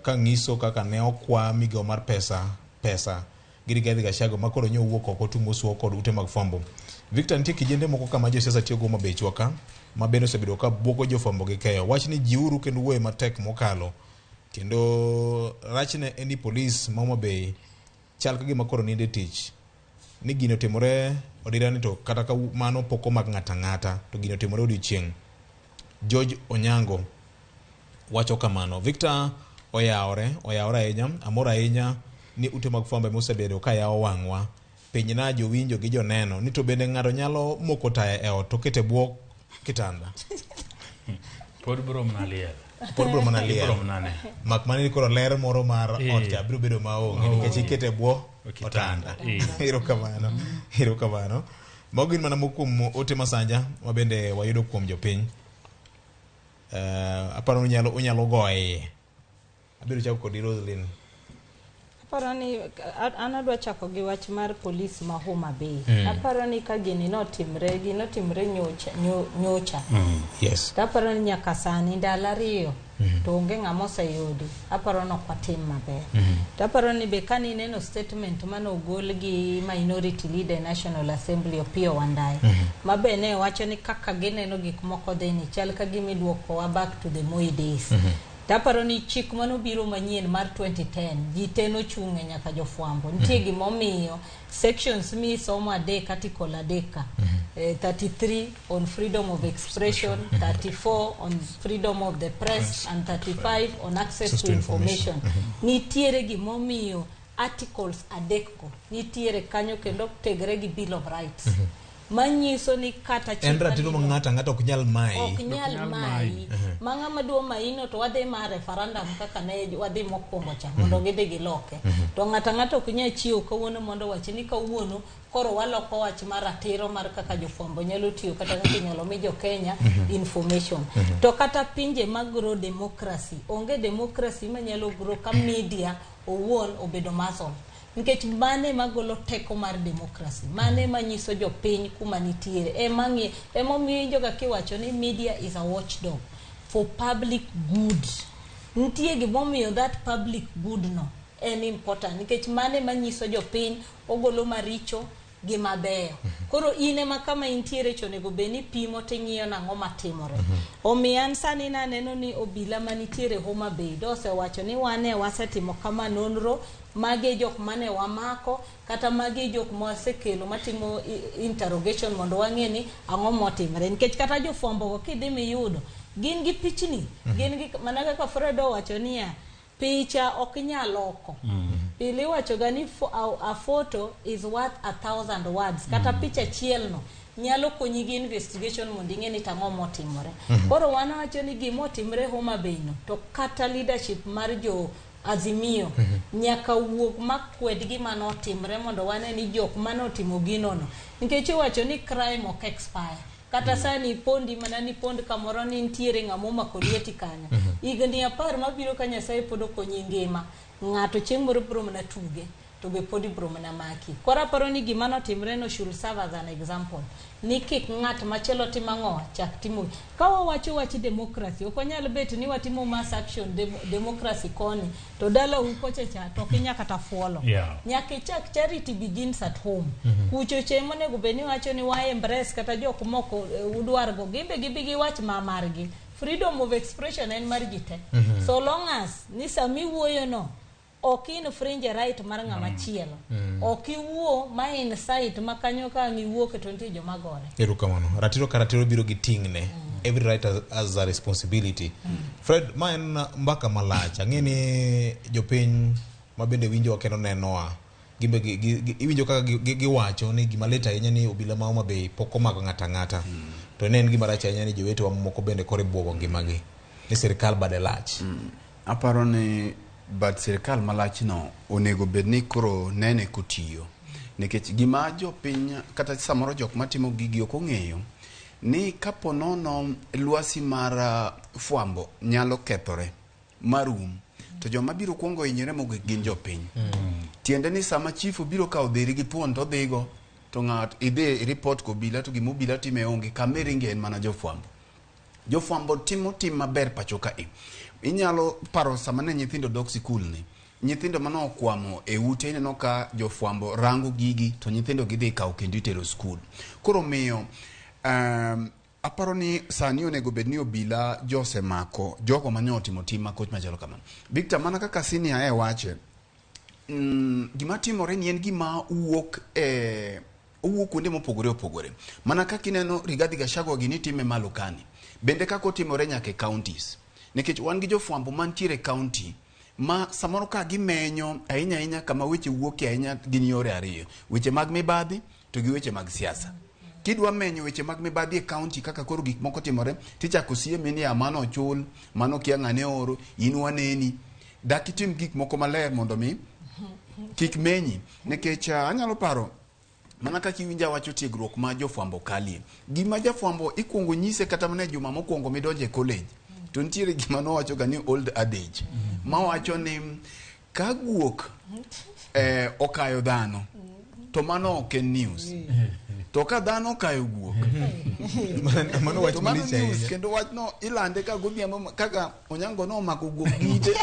ka ng'iso kaka ne okwa migawo mar pesa gi Rigathi Gachagua ma koro nyo owuok oko tumo suo kod ute mag fwambo. Victor, nitie kijende moko kama josiasa tiyogo mabechwa ka ma bende osebedo ka bwogo jofwambo gi keyo. Wach ni jiuru kendo wuoye matek mokalo. Kendo rachne en ni polis ma Homa Bay chal ka gima koro nindo e tich. Ni gino otimore odira ni to kata ka mano pok omak ng'ato ang'ata to gino otimore odiochieng'. George Onyango wacho kamano. Victor oyawore ahinya, amor ahinya ni ute mag fwambo ema osebedo ka yawo wang'wa. Penjna jowinjo gi joneno ni to bende ng'ato nyalo moko taya e ot to kete bwo kitanda. Pod bro mana liel. Pod bro mana liel. Ibro mana ne. Mak mana ni koro ler moro mar ot cha biro bedo maonge nikech ikete bwo otanda. Erokamano. Erokamano. Mago gin mana moko kuom ote masanja ma bende wayudo kuom jopiny. Aparo ni unyalo goye. Abiro chako kodi Roslyn. Aparo ni an adwa chako gi wach mar polis ma Homa Bay. Aparo ni ka gini notimre, ginotimre nyocha. Yes. To aparo ni nyaka sani ndalo 2 to onge ng'ama oseyudi. Aparo ni ok watim maber. To aparo ni be kane ineno statement mane ogol gi minority leader e National Assembly Opiyo Wandayi, ma be ne wacho ni kaka gineno gik moko dhi ni chal ka gima iduokowa back to the Moi days. To aparo ni chik manobiro manyien mar 2010 ji te nochung'e nyaka jofwambo. Nitie gimomiyo sections misomo 3 article 3 ka. 33 on freedom of expression, 34 on freedom of the press, and 35 on access to information. Nitiere gimomiyo articles 3 go nitiere kanyo kendo tegre gi Bill of Rights. Manyiso ni kata chik en ratiro ma ng'ato ok nyal mayi. Ok nyal mayi. Ma ng'ama dwa mayi no to wadhi ma referendum kaka ne wadhi mokwongo cha mondo gidhi giloke. To ng'ato ok nyal chiewo kawuono mondo wach ni kawuono koro waloko wach mar ratiro mar kaka jofwambo nyalo tiyo kata kaka inyalo mi jo Kenya information. To kata pinje mag grow democracy, onge democracy manyalo grow ka media owuon obedo muscle. Nikech mane magolo teko mar democracy, mane manyiso jopiny kuma nitiere. Emomiyo iwinjo ga kiwacho ni media is a watchdog for public good. Nitie gimomiyo that public good no en important nikech mane manyiso jopiny ogolo maricho gi mabeyo. Koro in ema kama intiere cho onego bed ni pimo ting'iyo nang'o matimore. Omiyo an sani naneno ni obila manitiere Homa Bay dosewacho ni wane wasetimo kama nonro magi jok mane wamako kata magi jok mawasekelo matimo interrogation mondo wang'e ni ang'o motimore. Nikech kata jofwambo go kidhi miyudo gin gi pichni, gin gi mana kaka Fred owacho niya picha ok nyal loko. Pile iwacho ga ni a photo is worth 1,000 words. Kata picha achiel no nyalo konyi gi investigation mondo ing'e ni tang'o motimore. Koro wan wacho ni gimotimre Homa Bay no to kata leadership mar jo Azimio nyaka wuog makwed gima notimre mondo wane ni jok manotimo gino no. Nikech iwacho ni crime ok expire. Kata sani ipondi mana ni pond kamoro ni nitiere ng'ama omako lweti kanyo. Higni 10 mabiro ka Nyasaye pod okonyi ngima, ng'ato chieng' moro biro mana tuge to be pod ibiro mana maki. Koro aparo ni gima notimre no should serve as an example. Ni kik ng'at machielo tim ang'o chak timo. Ka wawacho wach democracy, ok wanyal bet ni watimo mass action democracy koni to dalau kocha cha to ok inyal kata fuolo. Nyaka ichak charity begins at home. Kucho che monego bed ni wacho ni wa embrace kata jok moko udwargo gimbe gibi giwach ma margi. Freedom of expression en mar ji te. So long as ni sami wuoyo no ok infringe right mar ng'ama chielo. Ok iwuo ma incite ma kanyo ka ang' iwuok to nitie joma gore. Erokamano. Ratiro ka ratiro biro gi ting'ne. Every right has a responsibility. Fred, ma en mbaka malach. Ang'e ni jopiny ma bende winjowa kendo nenowa gimbe iwinjo kaka giwacho ni gima lit ahinya ni obila ma Homa Bay pok omako ng'ato ang'ata. To ne en gima rach ahinya ni jowetewa mamoko bende koro ibuogo ngimagi ni sirikal bade lach. Aparo ni bad sirikal malach no onego bed ni koro nene kotiyo. Nikech gima jopiny kata samoro jok matimo gigi ok ong'eyo ni kapo nono lwasi mar fwambo nyalo kethore marum to joma biro kuongo hinyore mogik gin jopiny. Tiende ni sama chief obiro kawo dheri gi thuon to odhigo to ng'ato idhi report kobila to gima obila time onge kama iringe en mana jofwambo. Jofwambo timo tim maber pacho kae. Inyalo paro sama ne nyithindo dok sikul ni nyithindo mane okwamo e ute ineno ka jofwambo rango gigi to nyithindo gidhi kawo kendo itero skul. Koro miyo aparo ni sani onego bed ni obila josemako jogo mane otimo tim makoch machalo kamano. Victor, mana kaka senior e wache, gima timore ni en gima wuok e owuok kuonde mopogore opogore. Mana kaka ineno Rigathi Gachagua gini time malo kani. Bende kaka otimore nyaka e counties. Nikech wan gi jofwambo mantiere e county ma samoro ka gimenyo ahinya ahinya kama weche wuokie ahinya gin yore ariyo. Weche mag mibadhi to gi weche mag siasa. Kidwa menyo weche mag mibadhi e county kaka koro gik moko timore, tichako siemi ni mano ochul, mano kia ng'ane oro, in waneni. Dak itim gik moko maler mondo mi kik menyi. Nikech anyalo paro mana kaka iwinjo awacho tiegruok ma jofwambo kalie. Gima jafwambo ikuongo nyise kata mana e juma mokwongo midonje e college. To nitiere gima nowacho ga ni old adage mawacho ni ka guok okayo dhano to mano ok en news. To ka dhano okayo guok Mano wach to mano malich news ahinya. kendo wachno ilande ka godhiambo kaka Onyango nomako guok gi ite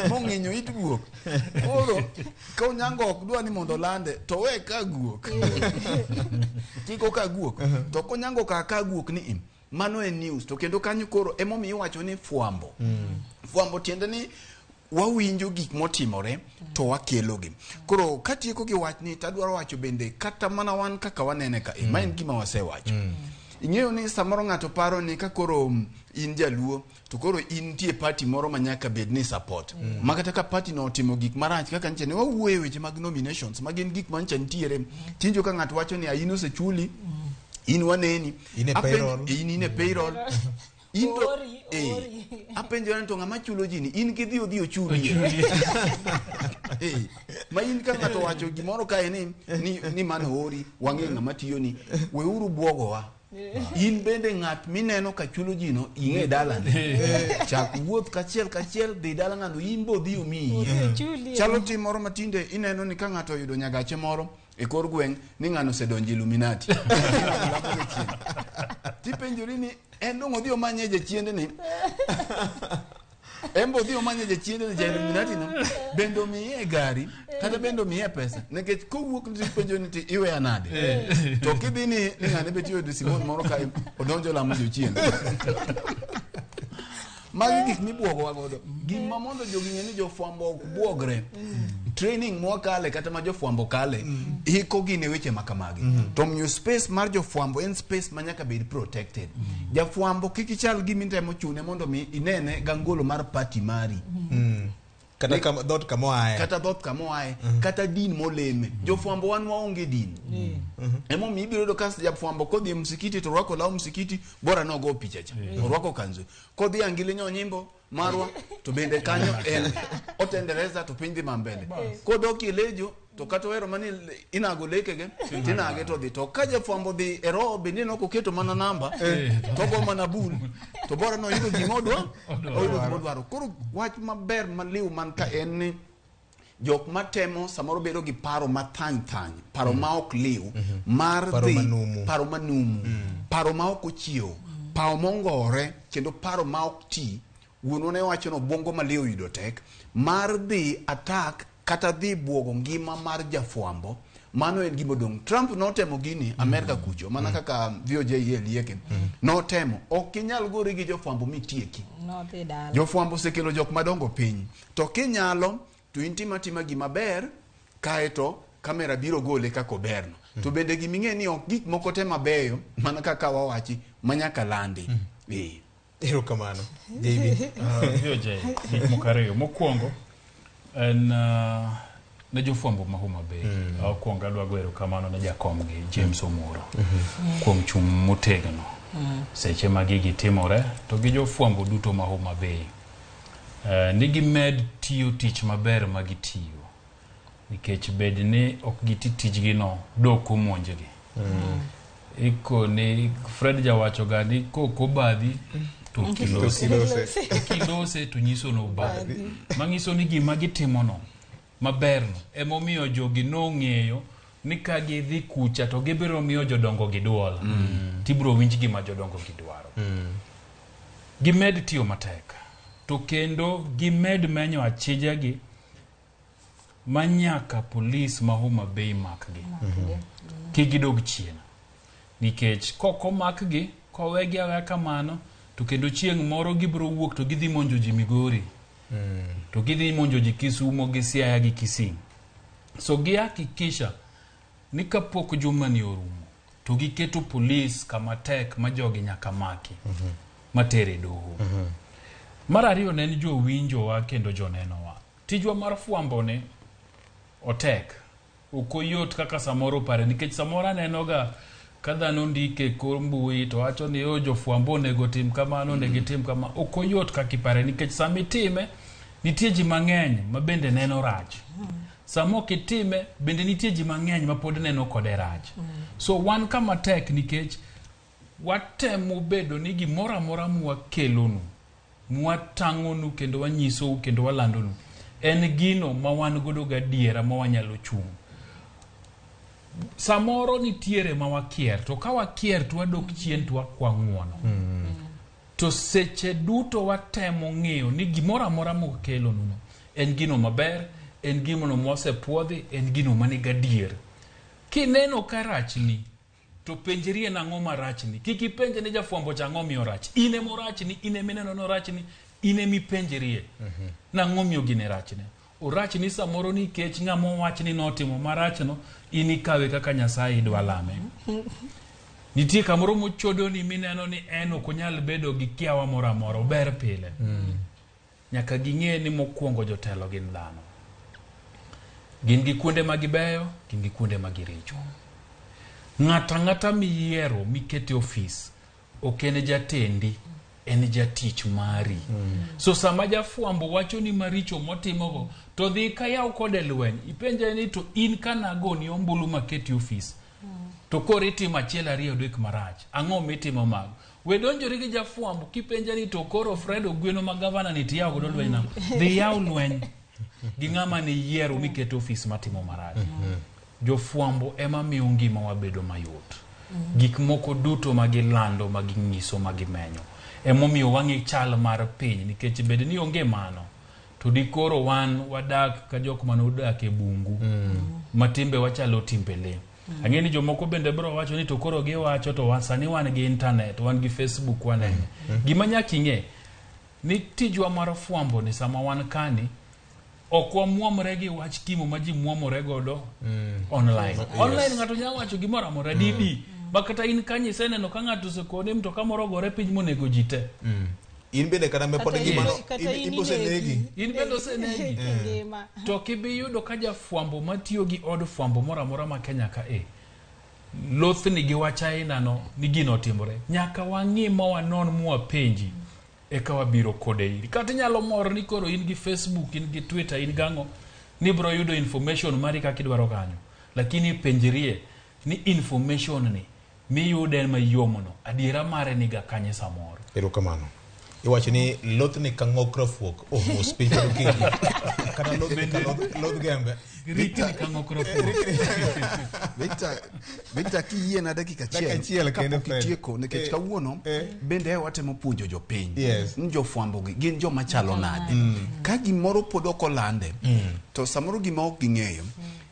mong'inyo it guok. Koro ka Onyango ok dwa ni mondo olande to we ka guok. Kik oka guok. To ka Onyango ka ka guok ni i, mano en news. To kendo kanyo koro emomiyo iwacho ni fwambo. Fwambo tiende ni wawinjo gik motimore to wakelogi. Koro katieko gi wachni tadwaro wacho bende kata mana wan kaka wanene ka ma en gima wasewacho. Ing'eyo ni samoro ng'ato paro ni ka koro in jaluo to koro in nitie party moro ma nyaka bed ni support. Ma kata ka party no otimo gik marach kaka nyicha ne wawuoyo e weche mag nominations ma gin gik ma nyicha nitiere. Tinjo ka ng'ato wacho ni in osechuli, in waneni. In e payroll. In e payroll. In to apenjora ni to ng'ama chulo ji ni in kidhi odhi ochuli. Ma in ka ng'ato wacho gimoro kae ni mano ori wang'e ng'ama tiyo ni weuru buogowa. In bende ng'at mineno ka chulo ji no ing'e dalane. Chak wuoth kachiel kachiel dhi dala ng'ano in bo dhi omiyi. Chalo tim moro matinde ineno ni ka ng'ato oyudo nyagache moro e kor gweng' ni ng'ano osedonjo Illuminati. Tipenjori ni en dong' odhi omanye jachiende ni. En bo odhi omanye jachiende ni ja Illuminati no. Bende omiye gari kata bende omiye pesa. Nikech kowuok ni tipenjo ni ti iweya nade. To kidhi ni ng'ane be tiyo Simon moro kae odonjo lamo jochien. Magi gik mibuogowa godo. Gima mondo jogi ng'e ni jofwambo ok buogre. Training mwakale kata ma jofwambo kale iko gi ne weche makamagi. To miyo space mar jofwambo en space ma nyaka bed protected. Jafwambo kik ichal gima itemo chune mondo mi inene gangolo mar party mari. Kata kama dhoot kama oaye. Kata dhoot kama oaye, kata din moleme. Jofwambo wan waonge din. Emomiyo ibiro yudo ka jafwambo kodhi e msikiti to orwako law msikiti, bora nogo picha cha. Orwako kanzu. Kodhi angili nyonyimbo marwa to bende kanyo en otendereza to piny dhi mambele. Kodok e lejo to kata ohero mani inago lekege tinage to dhi. To ka jafwambo dhi e roho bende ineno koketo mana namba to go mana bul to bora noyudo gima odwa oyudo gima odwaro. Koro wach maber maliw man ka en ni jok matemo samoro bedo gi paro mathany thany, paro ma ok liw, mar dhi paro manumu, paro ma ok ochiew, paro mongore kendo paro ma ok ti. Wuonwa ne wacho ni obwongo maliw yudo tek mar dhi attack kata dhi buogo ngima mar jafwambo. Mano en gima odong'. Trump notemo gini Amerika kucho mana kaka VOJ lieke. Notemo. Ok inyal gori gi jofwambo mitieki. Jofwambo osekelo jok madongo piny. To kinyalo to in tima tima gima ber kaeto kamera biro gole kaka oberno. To bende giming'e ni ok gik moko te mabeyo mana kaka wawachi manyaka landi. Erokamano. JB. VOJ, gik moko ariyo. Mokwongo en ne jofwambo ma Homa Bay. Okwongo adwa goyo erokamano ne jakomgi James Omuro kuom chung' motegno seche ma gigi timore to gi jofwambo duto ma Homa Bay. Ni gimed tiyo tich maber ma gitiyo nikech bed ni ok giti tijgino dok omonjgi. Iko ni Fred jawacho ga ni kok obadhi to kilose. Kilose to nyiso ni obadhi. Manyiso ni gima gitimono maberno emomiyo jogi nong'eyo ni ka gidhi kucha to gibiro miyo jodongo gi duol. Tibiro winj gima jodongo gi dwaro. Gimed tiyo matek to kendo gimed menyo achija gi manyaka polis ma Homa Bay makgi. Kik gidog chien. Nikech kok omakgi, kowegi aweya kamano, to kendo chieng' moro gibiro wuok to gidhi monjo ji Migori. To gidhi monjo ji Kisumo gi Siaya gi Kisii. So gihakikisha ni kapok juma ni orumo, to giketo polis kama tek ma jogi nyaka maki. Matere doho. Mar ariyo ne en jowinjowa kendo jonenowa. Tijwa mar fwambo ni otek. Ok oyot kaka samoro pare nikech samoro anenoga ka dhano ndike kor mbui to wacho ni o jofwambo onego tim kamano onego itim kama. Ok oyot kaka ipare nikech sama itime nitie ji mang'eny ma bende neno rach. Sama ok itime bende nitie ji mang'eny ma pod neno kode rach. So wan kama tek nikech Watemo bedo ni gimoro amora mwakelonu, mwatang'onu kendo wanyisou kendo walandonu, en gino ma wan godo gadiera ma wanyalo chung'. Samoro nitiere ma wakier, to ka wakier to wadok chien to wakwa ng'uono. To seche duto watemo ng'iyo ni gimoro amora mokelonuno en gino maber, en gino mosepuodhi, en gino mani gadier. Kineno ka rachni, to penjri en ang'o marachni. Kik ipenj ni jafwambo cha ang'o miyo rach. In ema orachni, in ema ineno ni orachni, in ema ipenjrie. Nang'o miyo gini rachne? Orachni samoro nikech ng'ama owach ni notimo marachno, in ikawe kaka Nyasaye idwa lame. Nitie kamoro mochodoni mineno ni en ok onyal bedo gi kiawa moro amora, ober pile. Nyaka ging'e ni mokwongo jotelo gin dhano. Gin gi kuonde ma gibeyo, gin gi kuonde ma giricho. Ng'ato ang'ata miyiero mikete e ofis ok en jatendi, en jatich mari. So sama jafwambo wacho ni maricho motimogo, to dhi ka yaw kode lweny, ipenje ni to in kanagoni ombulu maketi e ofis, to koro itimo achiel ariyo adek marach, ang'o mitimo mago? We donjori gi jafwambo kipenje ni to koro Fred Ogweno ma gavana ni tiyaw godo lweny nang'o? Dhi yaw lweny gi ng'ama ne yiero miketo ofis matimo marach. Jofwambo ema miyo ngimawa bedo mayot. Gik moko duto ma gilando, ma ginyiso, ma gimenyo. Emomiyo wang'e chal mar piny, nikech bed ni onge mano, to dikoro wan wadak ka jok mane odak e bungu, ma timbe wachalo timbe lee. Ang'e ni jomoko bende biro wacho ni to koro giwacho to wan sani wan gi internet, wan gi Facebook, wanene. Gima nyaka ing'e, ni tijwa mar fwambo ni sama wan kani, ok wamuomre gi wach timo ma ji muomore godo online. Yes. Online ng'ato nyalo wacho gimoro amora didi. Ma kata in kanyo iseneno ka ng'ato osekone mtoka moro ogore piny monego ji te. In bende kata me pod Kata ngimano, in- in be osenegi. In bende osenegi. To ok ibi yudo ka jafwambo matiyo gi od fwambo moro amora ma Kenya ka e lothni gi wach ainano ni gino otimore. Nyaka wang'i ma wanon mwapenji eka wabiro kode iri. Kata inyalo mor ni koro in gi Facebook, in gi Twitter, in gang'o, ni ibiro yudo information mari kaka idwaro kanyo. Lakini penjrie ni information ni miyude mayomno, adiera mare niga kanye samoro. Erokamano. Iwacho ni lothni ka ng'ok rafuok, oh, mos piny kod okinyi. Kata lothni ka loth gembe. Rikni ka ng'ok rafuok. Victor, Victor kiyiena dakika Dakika achiel kende, kapok Fred. itieko nikech kawuono bende watemo puonjo jopiny ni jofwambo gi gin joma chalo nade. Ka gimoro pod ok olande, to samoro gima ok ging'eyo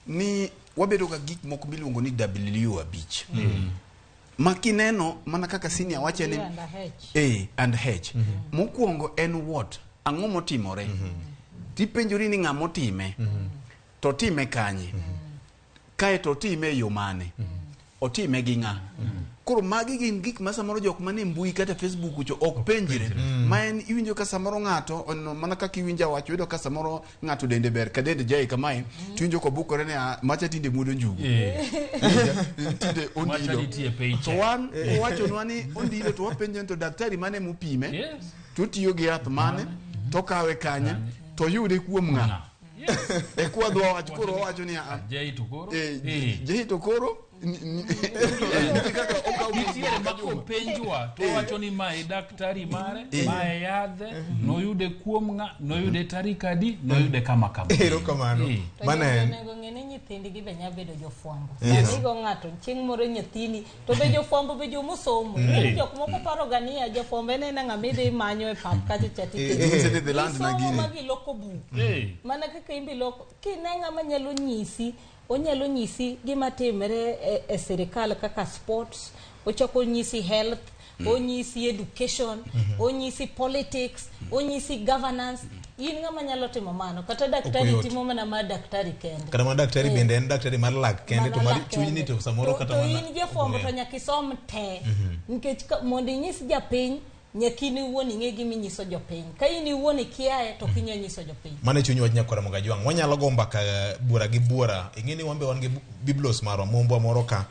ni wabedo ga gik moko miluongo ni W5. Ma kineno mana kaka senior wache ni A and H. Mokwongo en what? Ang'o motimore? Tipenjori ni ng'ama otime. To time kanye? Kae to otime e yo mane? Otime gi ng'a? Koro magi gin gik ma samoro jok mane mbui kata Facebook cho ok penjre. Ma en iwinjo ka samoro ng'ato ono mana kaka iwinjo awacho yudo ka samoro ng'ato dende ber ka dende jai kamae to iwinjo kobukore ni "Ah, macha tinde muodo njugu. Tinde Macha ondilo. nitie paycheck. To wan owachonwa ni ondilo to wapenjo ni to daktari mane mopime to otiyo gi yath mane to kawe kanye to yude kuom ng'a. E kwa dwa wach koro wawacho ni "Ah, Jai to koro. jai to koro Nitiere ma kopenjwa to wacho ni mae daktari mare, mae yadhe, noyude kuom ng'a, noyude tarik adi, noyude kama kama. Erokamano. To Mano en. onego ng'e ni nyithindgi be nyalo bedo jofwambo. Yes. Sani igo ng'ato chieng' moro nyathini to be jofwambo be jomosomo. Mm. Jok moko paro ga niya jafwambo en ena ng'ama idhi manyo e pap kacha cha tikelo. Inyise ni dhi land na Isomo gini. ma giloko buk. Mana kaka in be iloko kine ng'ama nyalo nyisi onyalo nyisi gima timre e sirikal kaka sports, ochako onyisi health, onyisi education, onyisi politics, onyisi governance. In ng'ama nyalo timo mano kata daktari yot. timo mana mar daktari kende. Kata mana daktari bende en daktari mar lak kende to Mana mar lak chuny ni kende. to samoro kata To mana in jafwambo to nyaka isom te. Nikech mondo inyis japiny nyaka in iwuon ing'e gima inyiso jopiny. Ka in iwuon ikiaye to ok inyal nyiso jopiny. Mano e chuny wach nyakwara Mogajwang'. Wanyalo go mbaka bura gi buora. Ing'e ni wan be wan gi biblos marwa, mumbwa moro ka,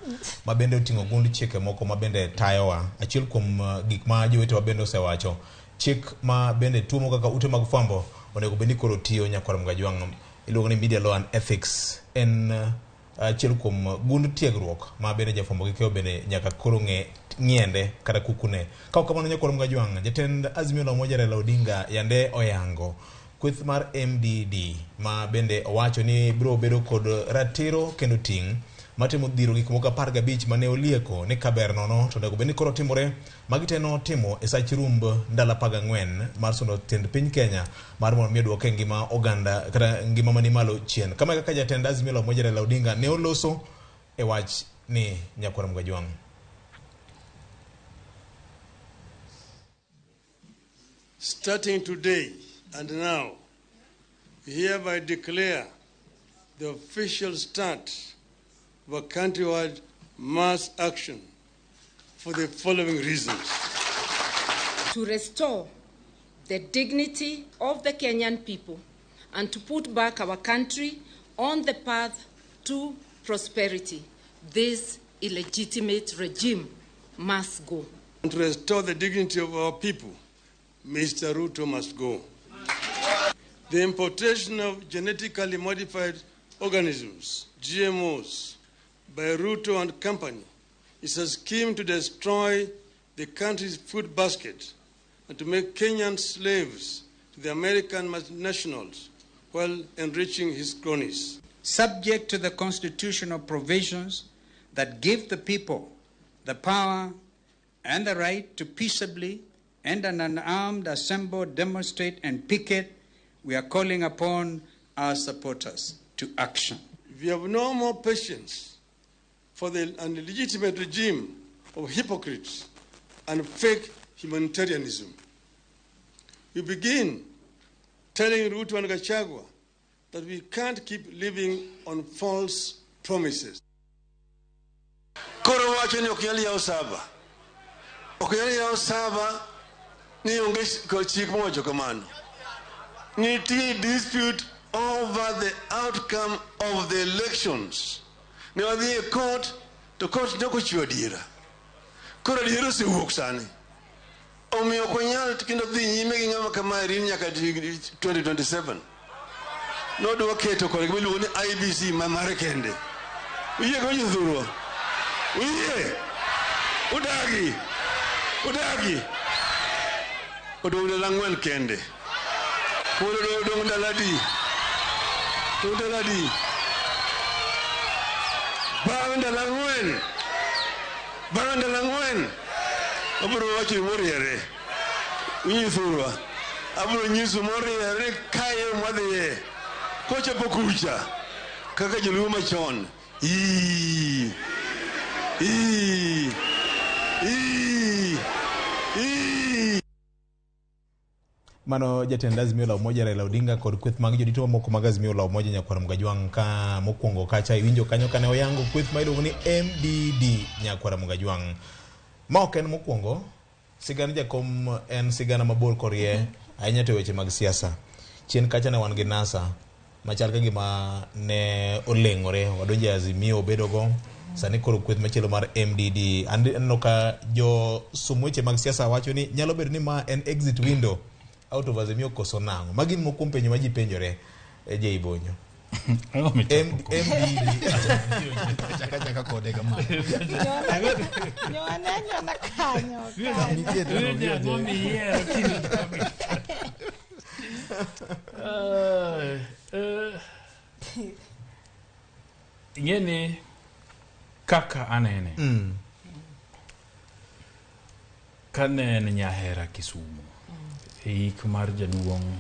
ma bende oting'o gund chike moko ma bende tayowa. Achiel kuom gik ma jowetewa bende osewacho, chik ma bende tuomo kaka ute mag fwambo onego bed ni koro tiyo nyakwara Mogajwang', iluongo ni Media Law and Ethics. En achiel kuom gund tiegruok ma bende jafwambo gi keyo bende nyaka koro ng'e ng'iende kata kukune. Ka ok kamano nyakwar Mgajwang', jatend Azimio la Umoja Raila Odinga yande oyango kweth mar MDD ma bende owacho ni biro bedo kod ratiro kendo ting' matemo dhiro gik moko 15 mane olieko ni kaber nono to onego bed ni koro timore. Magi te notimo e sach rumb ndalo 14 mar sondo tend piny Kenya mar mondo mi oduoke e ngima oganda kata ngima mani malo chien. Kama e kaka jatend Azimio la Umoja Raila Odinga ne oloso e wach ni nyakwar Mgajwang'. Starting today and now, we hereby declare the official start of a countrywide mass action for the following reasons. To restore the dignity of the Kenyan people and to put back our country on the path to prosperity, this illegitimate regime must go. And to restore the dignity of our people, Mr. Ruto must go. The importation of genetically modified organisms, GMOs, by Ruto and company is a scheme to destroy the country's food basket and to make Kenyans slaves to the American nationals while enriching his cronies. Subject to the constitutional provisions that give the people the power and the right to peaceably and an unarmed assemble, demonstrate, and picket, we are calling upon our supporters to action. We have no more patience for the illegitimate regime of hypocrites and fake humanitarianism. We begin telling Ruto and Gachagua that we can't keep living on false promises. Koro wacho ni ok nyal yawo saba. Ok nyal yawo saba ni onge chik mowacho kamano. Nitie dispute over the outcome of the elections. Ne wadhi e court, to court ne ok ochiwo adiera. Koro adiera osewuok sani. Omiyo ok wanyal kendo dhi nyime gi ng'ama kamae rin nyaka 2027. Nodwa keto kod gima iluongo ni IEBC ma mare kende. Uyie go jothurwa? Uyie? Udagi? Udagi? Odong' ndalo ang'wen kende. Koro odong' ndalo adi? Odong' ndalo adi? Bang' ndalo ang'wen. Bang' ndalo ang'wen. Abiro wacho moriere. Unyithurwa. Abiro nyiso moriere kae mwadhiye. Kochopo kucha. Kaka joluo machon. Ii. Ii. Ii. Ii. Mano jatend Azimio la Umoja Raila Odinga kod kweth mag jodito mamoko mag Azimio la Umoja nyakwar Mgajwang' ka mokwongo kacha iwinjo kanyo kane oyango kweth ma iluongo ni MDD nyakwar Mgajwang'. Ma ok en mokwongo, sigand jakom en sigana mabor korie ahinya to weche mag siasa. Chien kacha ne wan gi NASA machal ka gima ne oleng'ore wadonjo e Azimio obedogo sani koro kweth machielo mar MDD. Aneno ka jo som weche mag siasa wacho ni nyalo bedo ni ma en exit window out of Azimio koso nang'o. Magi gin moko kuom penjo ma ji penjore e Jay Bonyo. MDD. Chaka chaka kode kama. Nyone nyona kanyo. Nitie to Ang'o miyiero Ing'e ni kaka anene kane en Nyahera Kisumu e yik mar jaduong'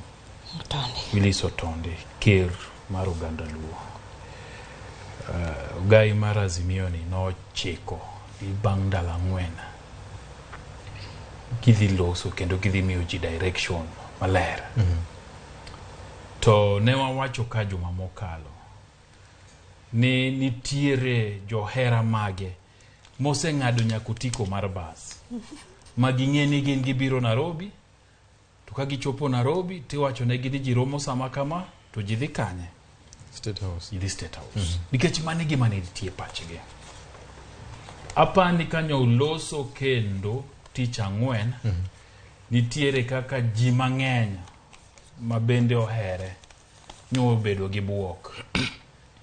Willis Otondi, ker mar oganda Luo. Ogai mar Azimio ni nochiko ni bang' ndalo ang'wen gidhi loso kendo gidhi miyo ji direction maler. To ne wawacho ka juma mokalo ni nitiere johera mage moseng'ado nyaka otiko mar bas ma ging'e ni gin gibiro Nairobi, to ka gichopo Nairobi tiwacho negi ni ji romo sama kama to ji dhi kanye? State House. Ji dhi State House. Nikech mano e gima ne nitie e pachgi. Apani kanyo oloso kendo tich ang'wen nitiere kaka ji mang'eny ma bende ohere nyobedo gi buok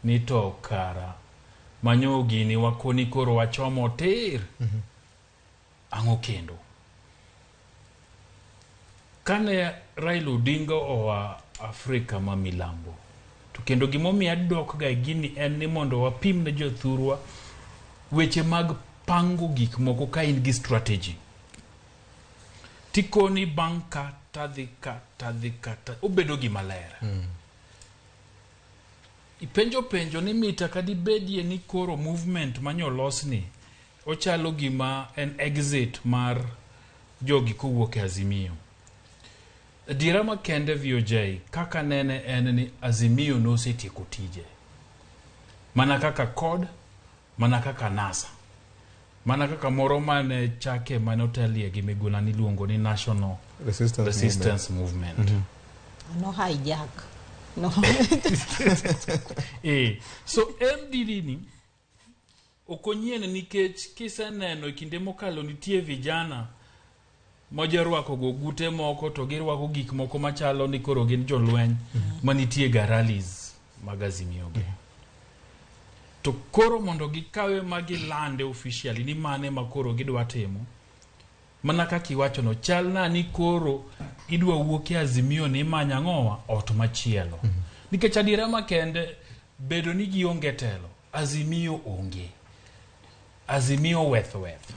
ni to kara Manyo gini wakoni koro wachomo tir. Ang'o kendo? Kane Raila Odinga oa Afrika ma milambo, to kendo gimomiyo adok ga e gini en ni mondo wapim ne jothurwa weche mag pango gik moko ka in gi strategy. Tikoni bang' ka tadhi ka tadhi ka ta, obedo gima ler. Ipenjo penjo ni mita kadibedie ni koro movement manyolosni ochalo gima en exit mar jogi kowuok e Azimio. Adiera makende VOJ kaka nene en ni Azimio nosetieko tije. Mana kaka CORD, mana kaka NASA. Mana kaka moro mane chake mane otelie gi Miguna niluongo ni National Resistance, Resistance Movement. No hijack. No. So MDD ni ok onyien nikech kiseneno e kinde mokalo nitie vijana mojorwako go gute moko to girwako gik moko machalo ni koro gin jolweny manitie ga rallies mag Azimio gi. To koro mondo gikawe ma gilande officially ni mane ma koro gidwa timo, mana kaka iwachono, chal na ni koro idwa wuok e Azimio ni imanyo ang'owa ot machielo. Nikech adiera makende bedo ni gionge telo, Azimio onge. Azimio weth weth.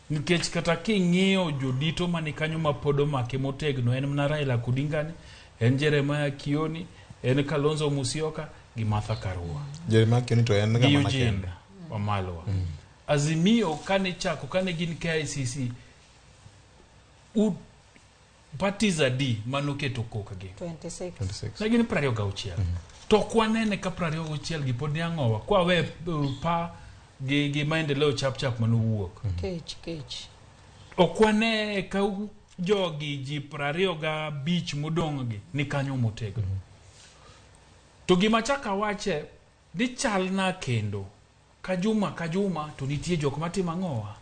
Nikech kata king'iyo jodito mani kanyo ma pod omake motegno en mana Raila Odinga ni, en Jeremiah Kioni, en Kalonzo Musyoka gi Martha Karua. Jeremiah Kioni to en Gi ng'ama Eugene kende. Wamalwa. Azimio kane chako kane gin KICC parties adi manoketo kokgi? 26. Ne gin 26. To ok wanene ka 26 gi pod ni ang'owa kwa we pa gi maendeleo chap chap manowuok. Kech, kech. Ok wane ka jogi ji 25 modong' gi ni kanyo motegno. To gima chak awache ni chalna kendo ka juma ka juma to nitie jok matimo ang'owa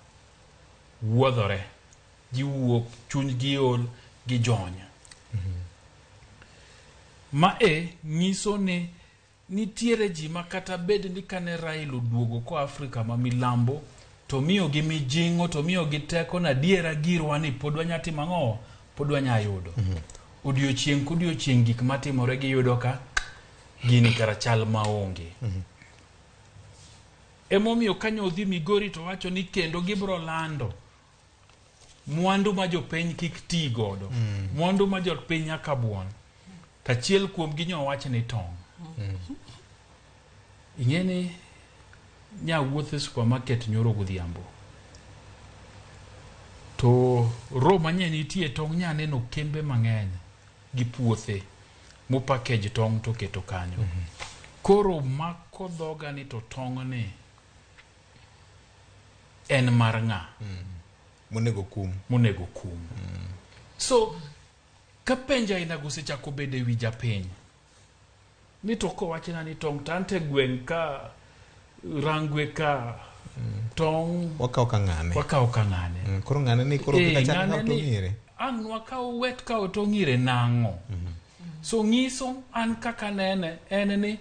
wuodhore ji wuok chunygi ol gijony. Ma e nyiso ni nitiere ji ma kata bed ni kane Raila oduogo koa Afrika ma milambo to miyogi mijing'o to miyogi teko na adiera girwa ni pod wanya timo ang'owa pod wanya yudo. Odiochieng' kodiochieng' gik matimore giyudo ka gini kara chal maonge. Emomiyo kanyo odhi Migori to wacho ni kendo gibro lando mwandu ma jopiny kik ti godo. Mwandu ma jopiny nyaka buon. Tachiel kuom gi nyo wach ni tong'. Ing'e ni nyawuotho e supermarket nyoro godhiambo. To ro manye nitie tong' nya neno kembe mang'eny gi puothe mopackage tong' to keto kanyo. Koro mako dhoga ni to tong' ni en mar ng'a? Monego kum. Monego kum. So ka penjo ainago osechako bedo e wi japiny ni to kowachna ni tong' to ante gweng' ka Rangwe ka tong' Wakawo ka ng'ane. Wakawo ka ng'ane. Koro ng'ane ni koro kik achak ng'ane kawo ni tong' ire. Ang' wakaw wet kawo tong' ire nang'o? So nyiso an kaka nene en ni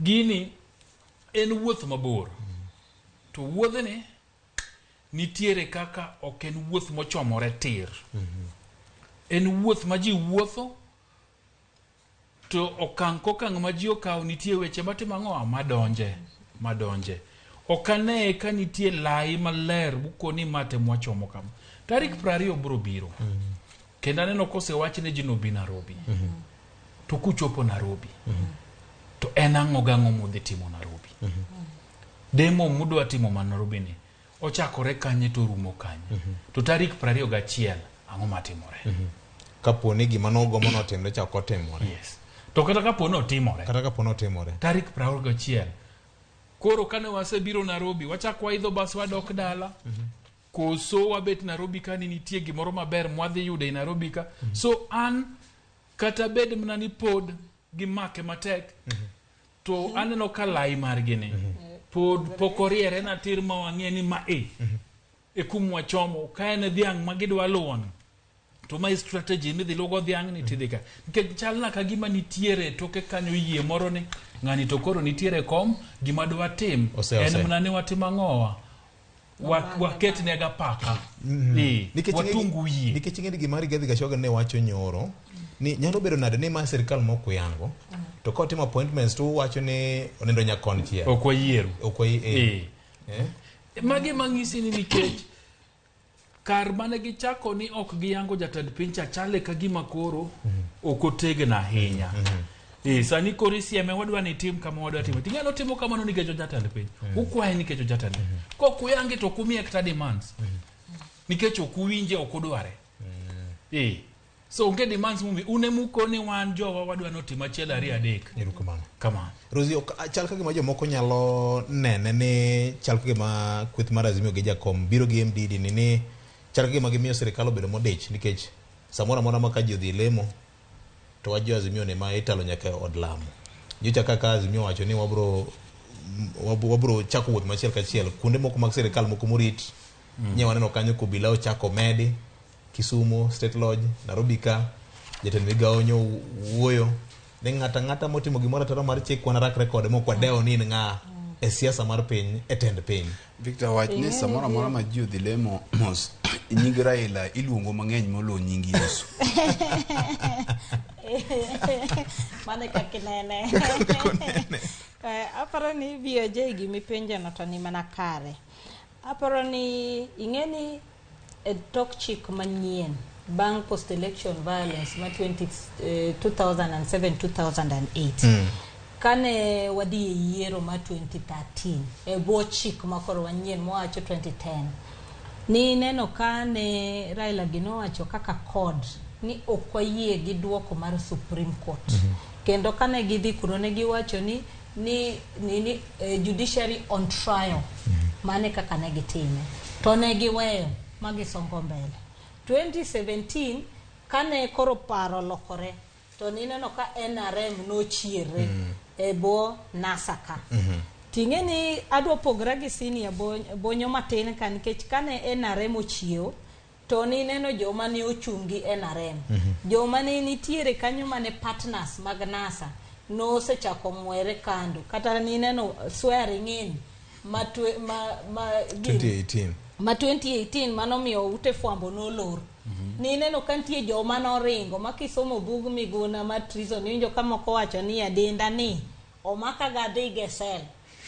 gini en wuoth mabor. To wuodhni nitiere kaka ok en wuoth mochomore tir. En wuoth ma ji wuotho to okang' kokang' ma ji okawo nitie weche matimo ang'o madonje. Ok ane ka nitie lai maler mukoni ma te mwachomo kama. Tarik 20 biro biro. Kendo aneno kosewach ne ji nobi Nairobi. To kuchopo Nairobi, to en ang'o gang'o mudhi timo Nairobi? Demo mudwa timo ma Nairobi ni, ochakore kanye to rumo kanye? To tarik 21 ang'o matimore? Kapo ni gima nogombo notimre chak otimore. Yes. To kata kapo ni otimore. Kata kapo ni otimore. Tarik 21. Koro kane wasebiro Nairobi, wachak waidho bas wadok dala. Koso wabet Nairobi ka ni nitie gimoro maber mwadhi yudo e Nairobi ka. So an kata bed mana ni pod gimake matek, to aneno ka lai margi ni pod pok oriere na tir ma wang'e ni ma e e kum wachomo ka en dhiang' ma gidwa luwo ni. To mae strategy midhi luwo go dhiang' ni tidhi ka. Nikech chalna ka gima nitiere toke kanyo yie moro ni ng'ani to koro nitiere kom gima dwa tim Ose, en ose. mana ni watim ang'owa waket ne ga paka. Eh, Nikech ing'e- watung wiye. Nikech ing'e ni gima Rigathi Gachagua ne wacho nyoro ni nyalo bedo nade ni ma sirikal mok oyango to kotimo appointments to uwacho ni onindo nyakonchiel. Ok wayiero. Ok wayiero. Eh. Magi mang'isi ni nikech kar mane gichako ni ok giyango jatend piny cha chale ka gima koro ok otegno ahinya. Eh, sani koro isieme wadwa ni tim kama wadwa timo. Ting'eno timo kamano nikech ojatend piny. Ukwaye nikech ojatend piny. Kok uyange to ok umiye kata demands. Nikech ok uwinje ok udware. Eh. So onge demands mumi un emukoni wan jowa wadwa ni otim achiel ariyo adek. Erokamano. Kamano. Rosie, ok chal ka gima jomoko nyalo nene ni chal ka gima kweth mar Azimio gi Jakom biro gi MDD ni chal ka gima gimiyo sirikal obedo modich nikech samoro amora ma ka ji odhi lemo to wach jo Azimio ni ma italo nyaka e od lamo. Nyocha kaka Azimio owacho ni wabro wabro chako wuoth machiel kachiel kuonde moko mag sirikal moko morit nye waneno kanyo kobila ochako medi Kisumu State Lodge Nairobi ka jatend migawo nyo wuoyo ni ng'ata ng'ata motimo gimoro ataro mar chik wanarakre kode mok wadewo ni in ng'a e siasa mar piny e tend piny. Victor wach ni samoro amora ma ji odhi lemo mos nying Raila iluongo mang'eny moloyo nying Yesu. Mano e kaka inene. Aparo ni VOJ gimipenjono to ni mana kare. Aparo ni ing'e ni e tok chik manyien bang' post election violence ma 2007-2008 kane wadhi e yiero ma 2013 e bwo chik ma koro wanyien mowacho 2010 ni neno ka ne Raila gi nowacho kaka CORD ni ok wayie gi duoko mar Supreme Court. Kendo kane gidhi kuro ne giwacho ni judiciary on trial. Mane kaka ne gitime. To ne giweyo ma gisongo mbele. 2017 kane koro paro lokore to nineno ka NRM nochiere e bwo NASA ka. Ting'e ni adwa pogra gi senior bonyo matin ka nikech kane NRM ochiewo to nineno joma ne ochung' gi NRM. Joma ne nitiere kanyo mane partners mag NASA nosechako ng'were kando. Kata nineno swearing in ma 2018. Ma 2018 manomiyo ute fwambo nolor. Nineno ka nitie joma noringo ma kisomo bug Miguna ma treason iwinjo ka moko wacho ni adenda ni omaka ga dhi ge sel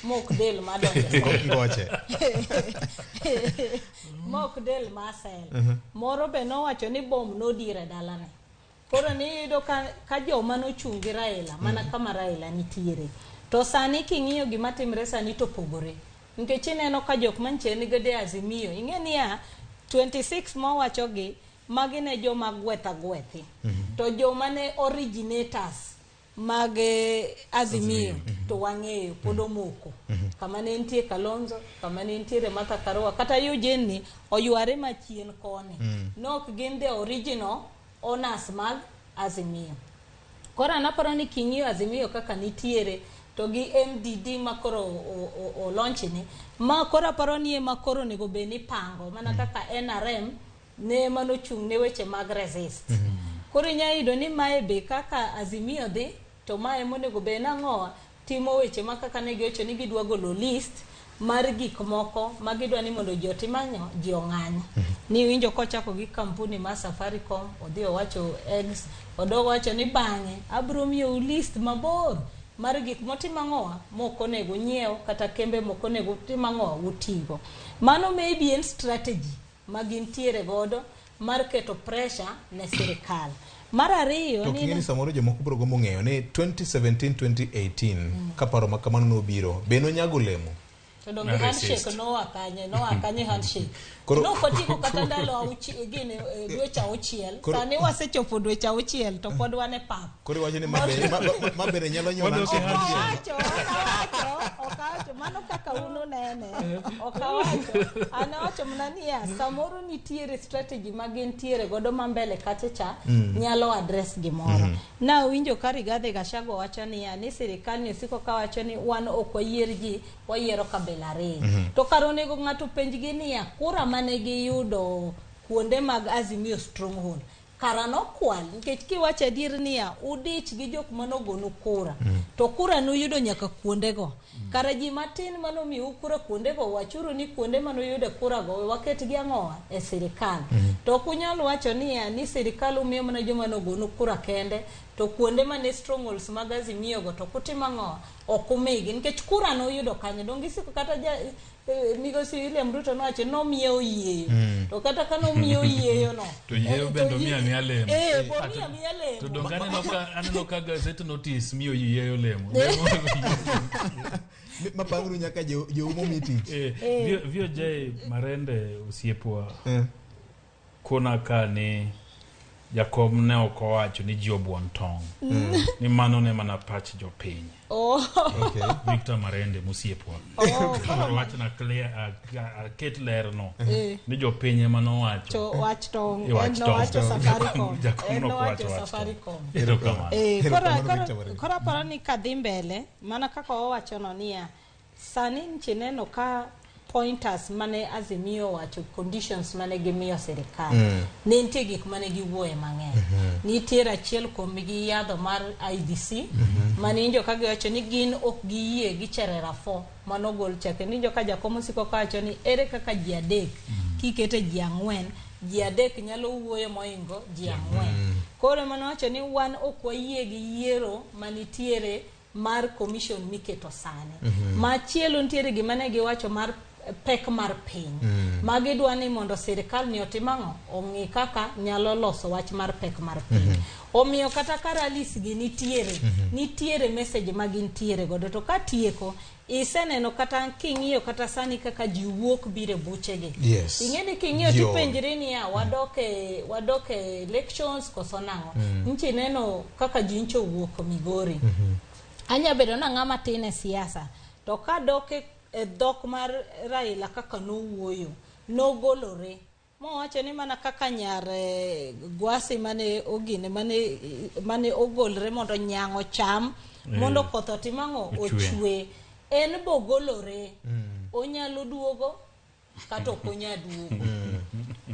mok del madonjo e sel. Ngoche. Mok del ma sel. Moro be nowacho ni bom nodire dalane. Koro niyudo ka joma nochung' gi Raila mana kama Raila nitiere. To sani king'iyo gima timre sani to pogore. Nikech ineno ka jok mantie nigodo e Azimio, ing'e niya 26 mowachogi magi ne joma gwetha gwethi. To joma ne originators mag Azimio to wang'eyo pod omoko. Kama ne nitie Kalonzo, kama ne nitiere Martha Karua, kata Eugene ni oyware machien koni. Nok gin the original owners mag Azimio. Koro an aparo ni king'iyo Azimio kaka nitiere to gi MDD ma koro olaunch ni ma koro aparo ni ema koro onego bed ni pango mana kaka NRM ne manochung' ne weche mag resist. Koro inya yudo ni mae be kaka Azimio dhi to mae monego bed nang'owa timo weche ma kaka ne giwacho ni gidwa golo list mar gik moko ma gidwa ni mondo ji otim ang'o, ji ong'any. Ni winjo kochako gi kampuni mar Safaricom, odhi owacho eggs, odok owacho ni bang'e abiro miyou list mabor mar gik motimo ang'owa mok onego nyiew kata kembe mok onego tim ang'owa utigo. Mano maybe en strategy ma gintiere godo mar keto pressure ne sirikal. Mar ariyo To king'e ni samoro jomoko biro gombo ng'eyo ni 2017-2018 ka paro ma kamano nobiro be nonyago olemo. To donge handshake noa kanye handshake. Nokotieko kata ndalo gini dweche auchiel. Sani wasechopo dweche auchiel to pod wan e pap. Koro iwacho ni ma bende nyalo nyuolo handshake. Okawacho mano kaka un unene. Okawacho. An awacho mana niya samoro nitiere strategy ma gintiere godo ma mbele kacha cha nyalo address gimoro. Na winjo ka Rigathi Gachagua wacho niya ni sirikal ni osiko kawacho ni wan ok wayier ji wayiero kabila ariyo. To kar onego ng'ato penjgi niya kura mane giyudo kuonde mag Azimio stronghold Kara nokwal nikech kiwacho adier niya udich gi jok manogonu kura to kura nuyudo nyaka kuondego. Kara ji matin manomiyou kura kuondego wachuru ni kuonde manuyude kura go waketgi ang'owa e sirikal. To ok unyal wacho niya ni sirikal umiyo mana joma nogonu kura kende to kuonde mane strongholds mag Azimio go to ok utim ang'owa ok umigi nikech kura nuyudo kanyo. Donge isiko kata migosi William Ruto nowacho nomiye oyieyo. To kata ka nomiye oyieyo no To yieyo bende omiyo amiya lemo. Bo miyo amiya lemo. To donge aneno ka gazette notice miyo yieyo lemo. Mapangru nyaka joumo mi tich. VOJ Marende osiepwa kona ka ni jakom ne ok owacho ni ji obuon tong'. Ni mano ne mana pach jopiny. Victor Marende mosiepwa. Koro wachna clear, aket ler no. Ni jopiny ema nowacho. To wach tong'. Wach En tong'. nowacho Safaricom. Jakom En nok nowacho wacho wach tong'. Safaricom. Erokamano. Erokamano, Victor Marende. Koro aparo ni kadhi mbele mana kaka owacho no niya sani nchi neno ka pointers mane Azimio owacho conditions mane gimiyo sirikal ne nitie gik mane giwuoye mang'eny. Nitiere achiel kuomgi yadho mar IEBC mane injo ka giwacho ni gin ok giyie gi Cherera 4 manogol cha kendo injo ka jakom osiko kawacho ni ere kaka ji adek kikete ji ang'wen ji adek nyalo wuoyo moingo ji ang'wen. Koro manowacho ni wan ok wayie gi yiero manitiere mar commission miketo sani. Machielo nitiere gima ne giwacho mar pek mar piny. Magidwa ni mondo sirikal ni otim ang'o? Ong'i kaka nyalo loso wach mar pek mar piny. Omiyo kata ka rallies gi nitiere, nitiere message ma gintiere godo. To katieko, iseneno kata king'iyo kata sani kaka ji wuok biro e buchegi. Yes. Ing'e ni king'iyo Ji tipenjri niya wadok e elections koso nang'o. Nchi neno kaka ji ncho owuok Migori. Anya bedo na ng'ama tin e siasa to kadok e dhok mar Raila kaka nowuoyo nogolore mowacho ni mana kaka nyar Gwasi mane ogine mane ogolre mondo nyang' ocham mondo koth otim ang'o ochwe en bogolore onyalo duogo kata ok onyal duogo.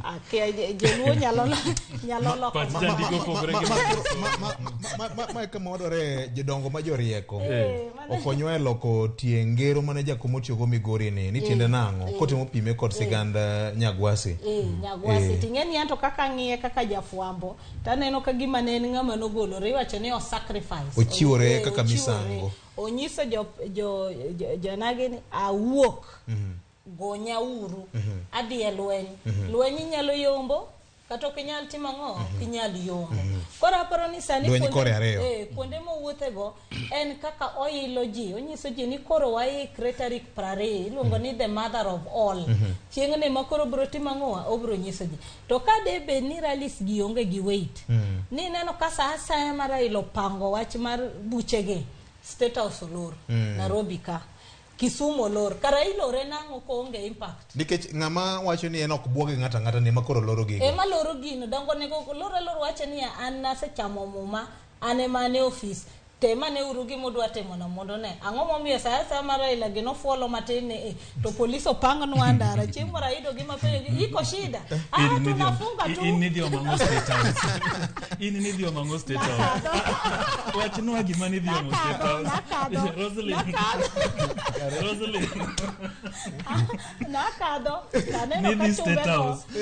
Akia joluo nyalo loko Pach jandiko opogore gi Ma kama wadware jodongo ma jorieko okonywa e loko tie ngero mane jakom otiyogo Migori ni tiende nang'o kotemo pime kod sigand Nyagwasi. Nyagwasi ting'e ni anto kaka ng'iye kaka jafwambo taneno ka gima ne en ng'ama nogolore iwacho ni o sacrifice ochiwore kaka misango onyiso jonagi ni awuok gonya uru adhi e lweny. Lweny inyalo yombo kata ok inyal timo ang'o ok inyal yombo. Koro aparo ni sani kuonde mowuothego en kaka oilo ji onyiso ji ni koro waikre tarik 20 iluongo ni the mother of all. Chieng'ne ma koro biro timo ang'o obiro nyiso ji. To ka de bed ni rallies gi onge gi weight ni neno ka sa asaya mar Raila opango wach mar buchegi State House olor Nairobi ka Kisumu olor kara ilore nang'o koonge impact nikech ng'ama wacho ni en ok buogi ng'ato ang'ata ni ema koro loro gigo ema loro gino dongo nego loro loro wacho ni an nasechamo muma an ema an e ofis temane uru gima udwa timono mondo ne ang'o momiyo sa asaya mar Raila gi nofuolo matin ni to polis opangnwa ndara chieng' moro ayudo gima penjo gi iko shida tunafunga tu in nidhi omo State House in nidhi omo State House wachnwa gima nidhi omo State House Roselyn nakadho taneno ka chumbe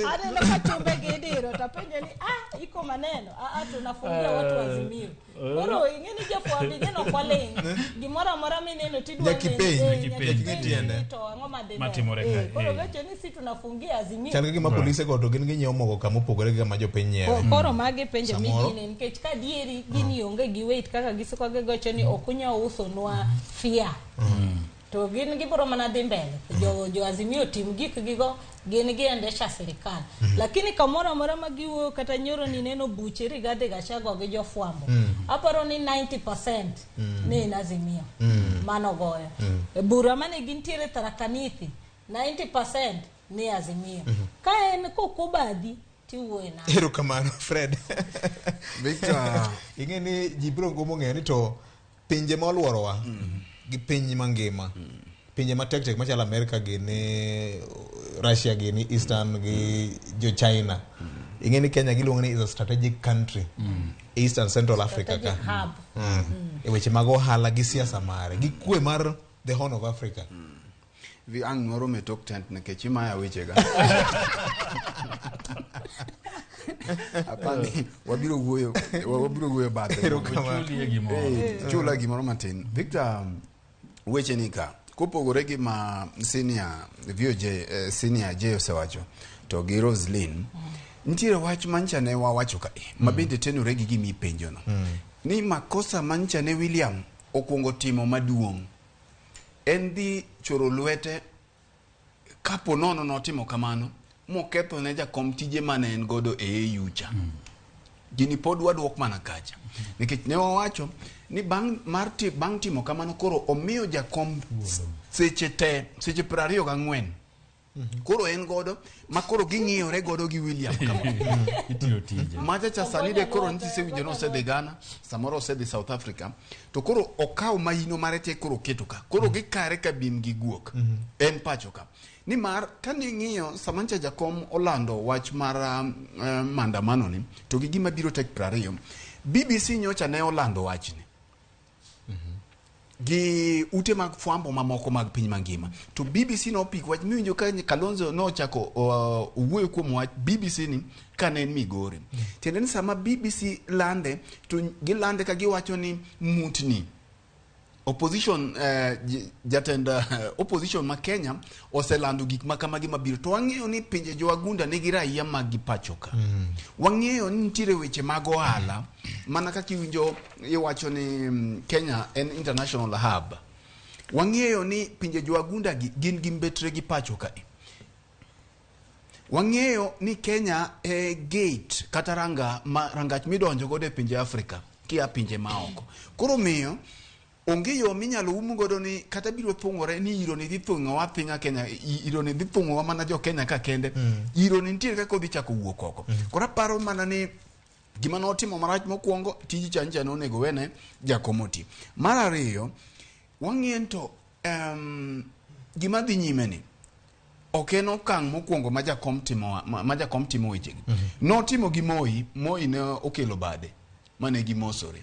aneno ka chumbe gidiro tapenjo ni iko maneno tunafungia watu Azimio. Koro ing'e ni jafwambo ing'e nok waling' gimoro amora mineno tidwa tiende to ang'o madhi matimore kae. Koro weche ni si tunafungia Azimio chal gi gima polise go to gin ginyiewo mogo kama opogore gi kama jopiny nyiewe. Koro magi penjo migine nikech ka dieri gini onge gi weight kaka gisiko gigocho ni ok unyal usonwa fear to gin gibiro mana dhi mbele jo Azimio tim gik gigo gin giendesha sirikal. Lakini kamoro amora ma giwuoyo kata nyoro ni neno buche Rigathi Gachagua gi jofwambo aparo ni 90% ne en Azimio mano goyo. Bura mane gintiere Tharaka Nithi 90% ne Azimio. Ka en kokobadhi tiwuoye nang'o? Erokamano Fred. Victor ing'e ni ji biro gombo ng'eyo ni to pinje ma oluorowa gi piny mangima pinje matek tek machalo Amerika gini, Russia gini, Eastern gi jo China Ing'e ni Kenya giluongo ni is a strategic country. East and Central Africa ka. Strategic hub. E weche mag ohala gi siasa mare, gi kwe mar the Horn of Africa. Vi ang' nwarom e tok tent nikech imaya wechega. Apani wabiro wuoyo wabiro wuoyo bathe. Erokamano. Chulie gimoro. Eh, chula gimoro matin. Victor, weche ni ka kopogore gi ma senior VOJ senior J osewacho to gi Roslyn nitiere wach mancha ne wawacho ka ma bende tenore gi gima ipenjono ni makosa mancha ne William okwongo timo maduong' en dhi choro lwete kapo nono notimo kamano moketho ne jakom tije mane en godo e AU cha gini pod waduok mana kacha nikech ne wawacho ni bang' mar ti, bang' timo kamano koro omiyo jakom seche te seche 24 koro en godo ma koro ging'iyore godo gi William kama Itiyo tije. macha cha sani de koro nitie isewinjo ni osedhi Ghana samoro osedhi South Africa to koro okawo mahino mare te koro oketo ka koro gikare ka bim gi guok en pacho ka nimar kane ing'iyo sama ncha jakom olando wach mar maandamano ni to gi gima biro tarik 20 BBC nyocha ne olando wachni gi ute mag fwambo mamoko mag piny mangima to BBC nopiko wach miwinjo ka Kalonzo nochako owuoyo kuom wach BBC ni kane en Migori tiende ni sama BBC lande to gilande ka giwacho ni mutni opposition jatend opposition ma Kenya oselando gik ma kamagi mabiro to wang'eyo ni pinje jowagunda nigi raia mag gi pacho ka wang'eyo ni nitiere weche mag ohala mana kaka iwinjo iwacho ni Kenya en international hub wang'eyo ni pinje jowagunda gi gin gi mbetre gi pacho ka wang'eyo ni Kenya e gate kata ranga ma rangach midonjo godo e pinje Afrika kia pinje maoko koro miyo onge yo minyalo um godo ni kata biro thung'ore ni iro ni dhi thung'owa thinga Kenya iro ni dhi thung'owa mana jo Kenya ka kende iro ni nitiere kaka odhi chako wuok oko koro aparo mana ni gima notimo marach mokwongo tij cha ncha nonego wene jakom oti mar ariyo wang'iyo to gima dhi nyime ni ok en okang' mokwongo ma jakom timo ma jakom timo wechegi notimo gi Moi Moi ne okelo bade mane gimosore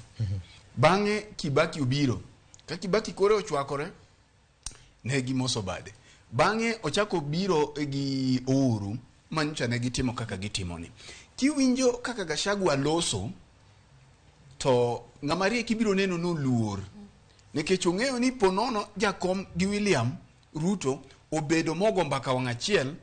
bang'e Kibaki obiro ka Kibaki kore ochwakore ne gimoso bade bang'e ochako biro gi Uhuru manyocha ne gitimo kaka gitimo ni kiwinjo kaka Gachagua loso to ng'ama riek ibiro neno noluor nikech ong'eyo ni ponono jakom gi William Ruto obedo mogo mbaka wang' achiel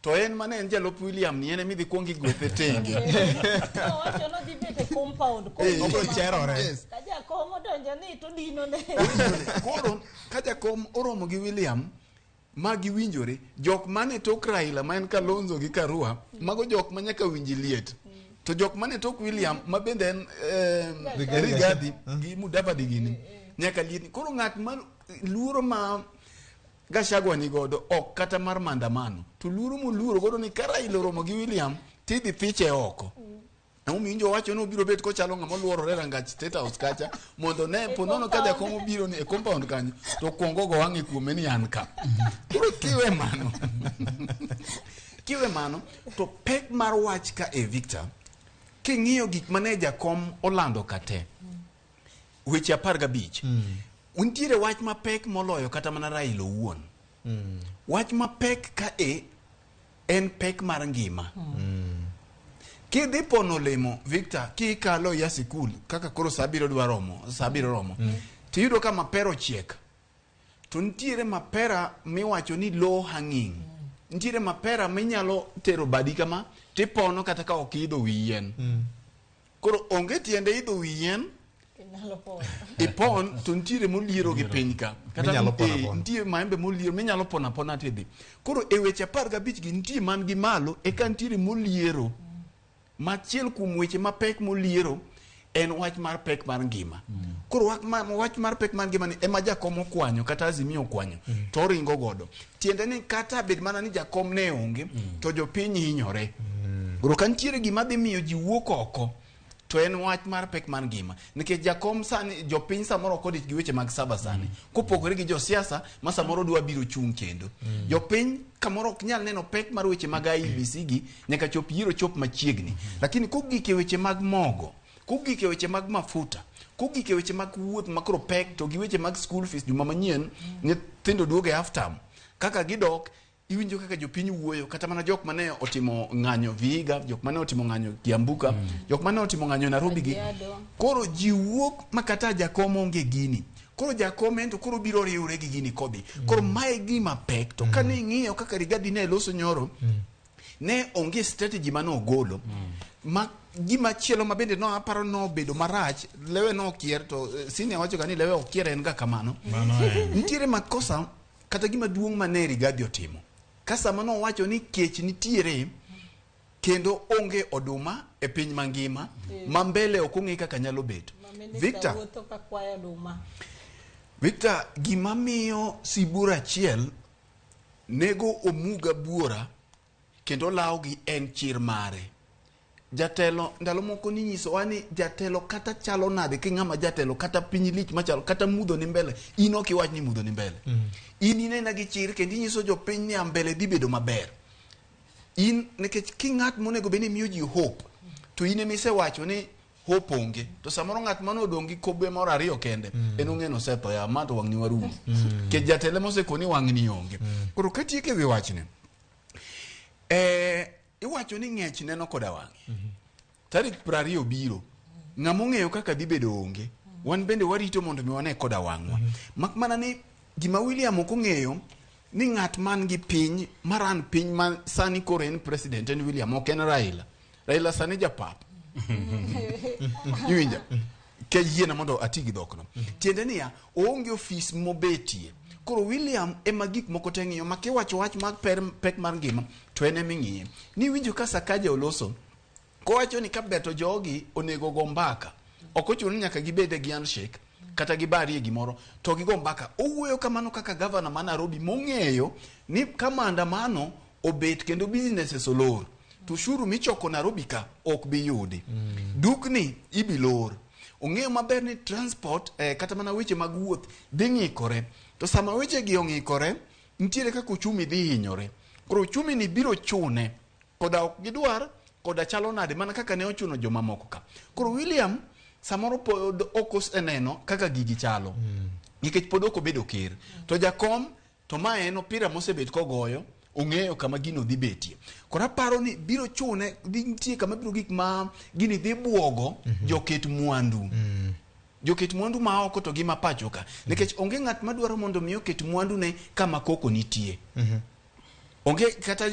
to en mane en jalup William ni en ema idhi kuong igwethe tenge Owacho nodhi bet e compound. Obiro cherore. Yes. Ka jakom odonjo ni to dino ne. Koro ka jakom oromo gi William ma giwinjore jok mane tok Raila ma en Kalonzo gi Karua mago jok ma nyaka winj liet to jok mane tok William ma bende en Rigathi gi Mudavadi gini nyaka liet koro ng'at ma luoro ma Gachagua ni godo ok kata mar maandamano to luoro moluoro godo ni ka Raila oromo gi William tidhi thiche oko Emomiyo wacho ni obiro bet kochalo ng'ama oluorore rangach State House kacha mondo ne ponono ka jakom obiro ni e compound kanyo to kuongo go wang'e kuome ni an ka. Koro kiwe mano kiwe mano to pek mar wach ka e Victor king'iyo gik mane jakom olando ka te weche 15 nitiere wach mapek moloyo kata mana Raila owuon. Wach mapek ka e en pek mar ngima. Kidhi pono olemo Victor kikalo ya sikul kaka koro sa abiriyo dwa romo sa abiriyo romo tiyudo ka mapera ochiek to nitiere mapera miwacho ni low hanging nitiere mapera minyalo tero badi kama tipono kata ka ok iidho wi yien koro onge tiende idho wi yien ipon to nitiere moliero gi piny ka kata nitie maembe moliero minyalo pono apona tidhi koro e weche 15 gi nitie man gi malo eka nitiere moliero machiel kuom weche mapek moliero en wach mar pek mar ngima koro wach mar pek mar ngima ni ema jakom okwanyo kata Azimio okwanyo to oringo godo tiende ni kata bed mana ni jakom ne onge to jopiny hinyore koro ka nitiere gima dhi miyo ji wuok oko To en wach mar pek mar ngima. Nikech jakom sani, jopiny samoro ok odich gi weche mag saba sani. Kopogore gi josiasa ma samoro dwa biro chung' kendo. Jopiny kamoro ok nyal neno pek mar weche mag IEBC gi nyaka chop yiero chop machiegni. Lakini kogik e weche mag mogo, kogik e weche mag mafuta, kogik e weche mag wuoth makoro pek to gi weche mag school fees juma manyien, nyithindo duogo e half term. Kaka gidok, iwinjo kaka jopiny wuoyo, kata mana jok mane otimo ng'anyo Vihiga, jok mane otimo ng'anyo Kiambuka, jok mane otimo ng'anyo Nairobi gi. Koro ji wuok makata jakom onge gini. Koro jakom en to koro biro riwre gi gini kodhi. Koro mae gima pek to kane ing'iyo kaka Rigathi ne loso nyoro, ne onge strategy mane ogolo. Ma gima chielo ma bende no aparo nobedo marach, lewe nokier to senior wacho ga ni lewe ok kier en ga kamano. Nitiere makosa kata gima duong' mane Rigathi otimo. Ka sama nowacho ni kech nitiere kendo onge oduma e piny mangima, ma mbele ok ong'e kaka nyalo bet. Victor, wuotho ka kwayo oduma. Victor, gima miyo sibur achiel nego omuga buora kendo lawogi en chir mare. Jatelo ndalo moko ninyisowa ni jatelo kata chalo nade ki ng'ama jatelo kata piny lich machalo kata mudho ni mbele in ok iwach ni mudho ni mbele. In inena gi chir kendo inyiso jopiny ni mbele dhi bedo maber. In nikech ki ng'at monego bed ni miyo ji hope to in emisewacho ni hope onge to samoro ng'at mane odong' gi kobe moro ariyo kende en ong'e ni osetho ya ma to wang'ni warumo. Nikech jatelo emosekoni wang'ni onge. Koro katieko e wi wachni, iwacho ni ng'ech neno koda wang'e. Tarik 20 biro. Ng'ama ong'eyo kaka dhi bedo onge. Wan bende warito mondo mi wane koda wang'wa. Mak mana ni gima William ok ong'eyo ni ng'at man gi piny maran piny ma sani koro en president en William ok en Raila. Raila sani japap. Iwinja? Ke yiena mondo ati gi dhokno. Tiende niya, oonge ofis mobetie. Koro William ema gik moko te ng'iyo ma kiwacho wach mag pek mar ngima to en ema ing'iye. Niwinjo ka Sakaja oloso kowacho ni ka ber to jogi onego go mbaka. Ok ochuno ni nyaka gibed gi handshake kata gibarie gimoro to gigo mbaka. Owuoyo kamano kaka gavana ma Nairobi mong'eyo ni ka maandamano obet kendo businesses olor to ushuru michoko Nairobi ka ok bi yudi. Dukni ibi lor. Ong'eyo maber ni transport kata mana weche mag wuoth dhi ng'ikore. To sama weche gi ong'ikore, nitiere kaka uchumi dhi hinyore. Koro uchumi ni biro chune koda ok gidwar koda chalo nade mana kaka ne ochuno jomamoko ka. Koro William samoro pod ok oseneno kaka gigi chalo. Nikech pod ok obedo ker. To jakom to ma en opira mosebet kogoyo ong'eyo kama gino dhi betie. Koro aparo ni biro chune nitie kama biro gik ma gini dhi buogo joket mwandu. Joket mwandu ma oko to gi ma pacho ka. Nikech onge ng'at madwaro mondo mi oket mwandu ne kama koko nitie. Onge kata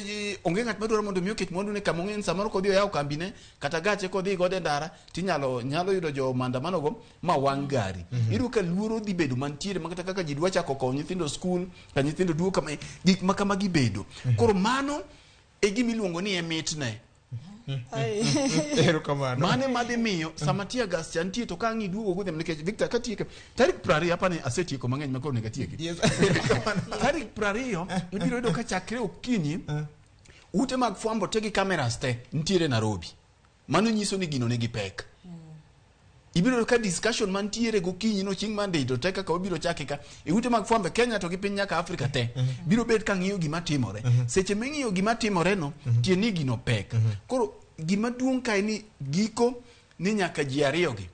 onge ng'at madwaro mondo mi oket mwandu ne kama ong'e ni samoro kodhi oyawo kambine kata gache kodhi godo e ndara tinyalo nyalo yudo jo maandamano go ma wang' gari. Iyudo ka luoro dhi bedo mantiere ma kata kaka ji dwa chako kowo nyithindo skul ka nyithindo duogo kama gik ma kamagi bedo. Koro mano e gima iluongo ni e mitne. Erokamano. Mane madhi miyo sama tear gas cha nitie to ka ang' iduogo godhiambo nikech Victor katieko tarik 20 apani asetieko mang'eny ma koro onego atieki. Tarik 20 ibiro yudo ka chakre okinyi ute mag fwambo te gi cameras te nitiere Nairobi. Mano nyiso ni gino nigi pek. Ibiro yudo ka discussion mantiere gokinyi no chieng' Monday to te kaka wabiro chake ka e ute mag fwambo e Kenya to gi piny nyaka Afrika te biro bet ka ng'iyo gima timore. Seche ming'iyo gima timore no tie ni gino pek. Koro gima duong' kae ni giko ni nyaka ji ariyo gi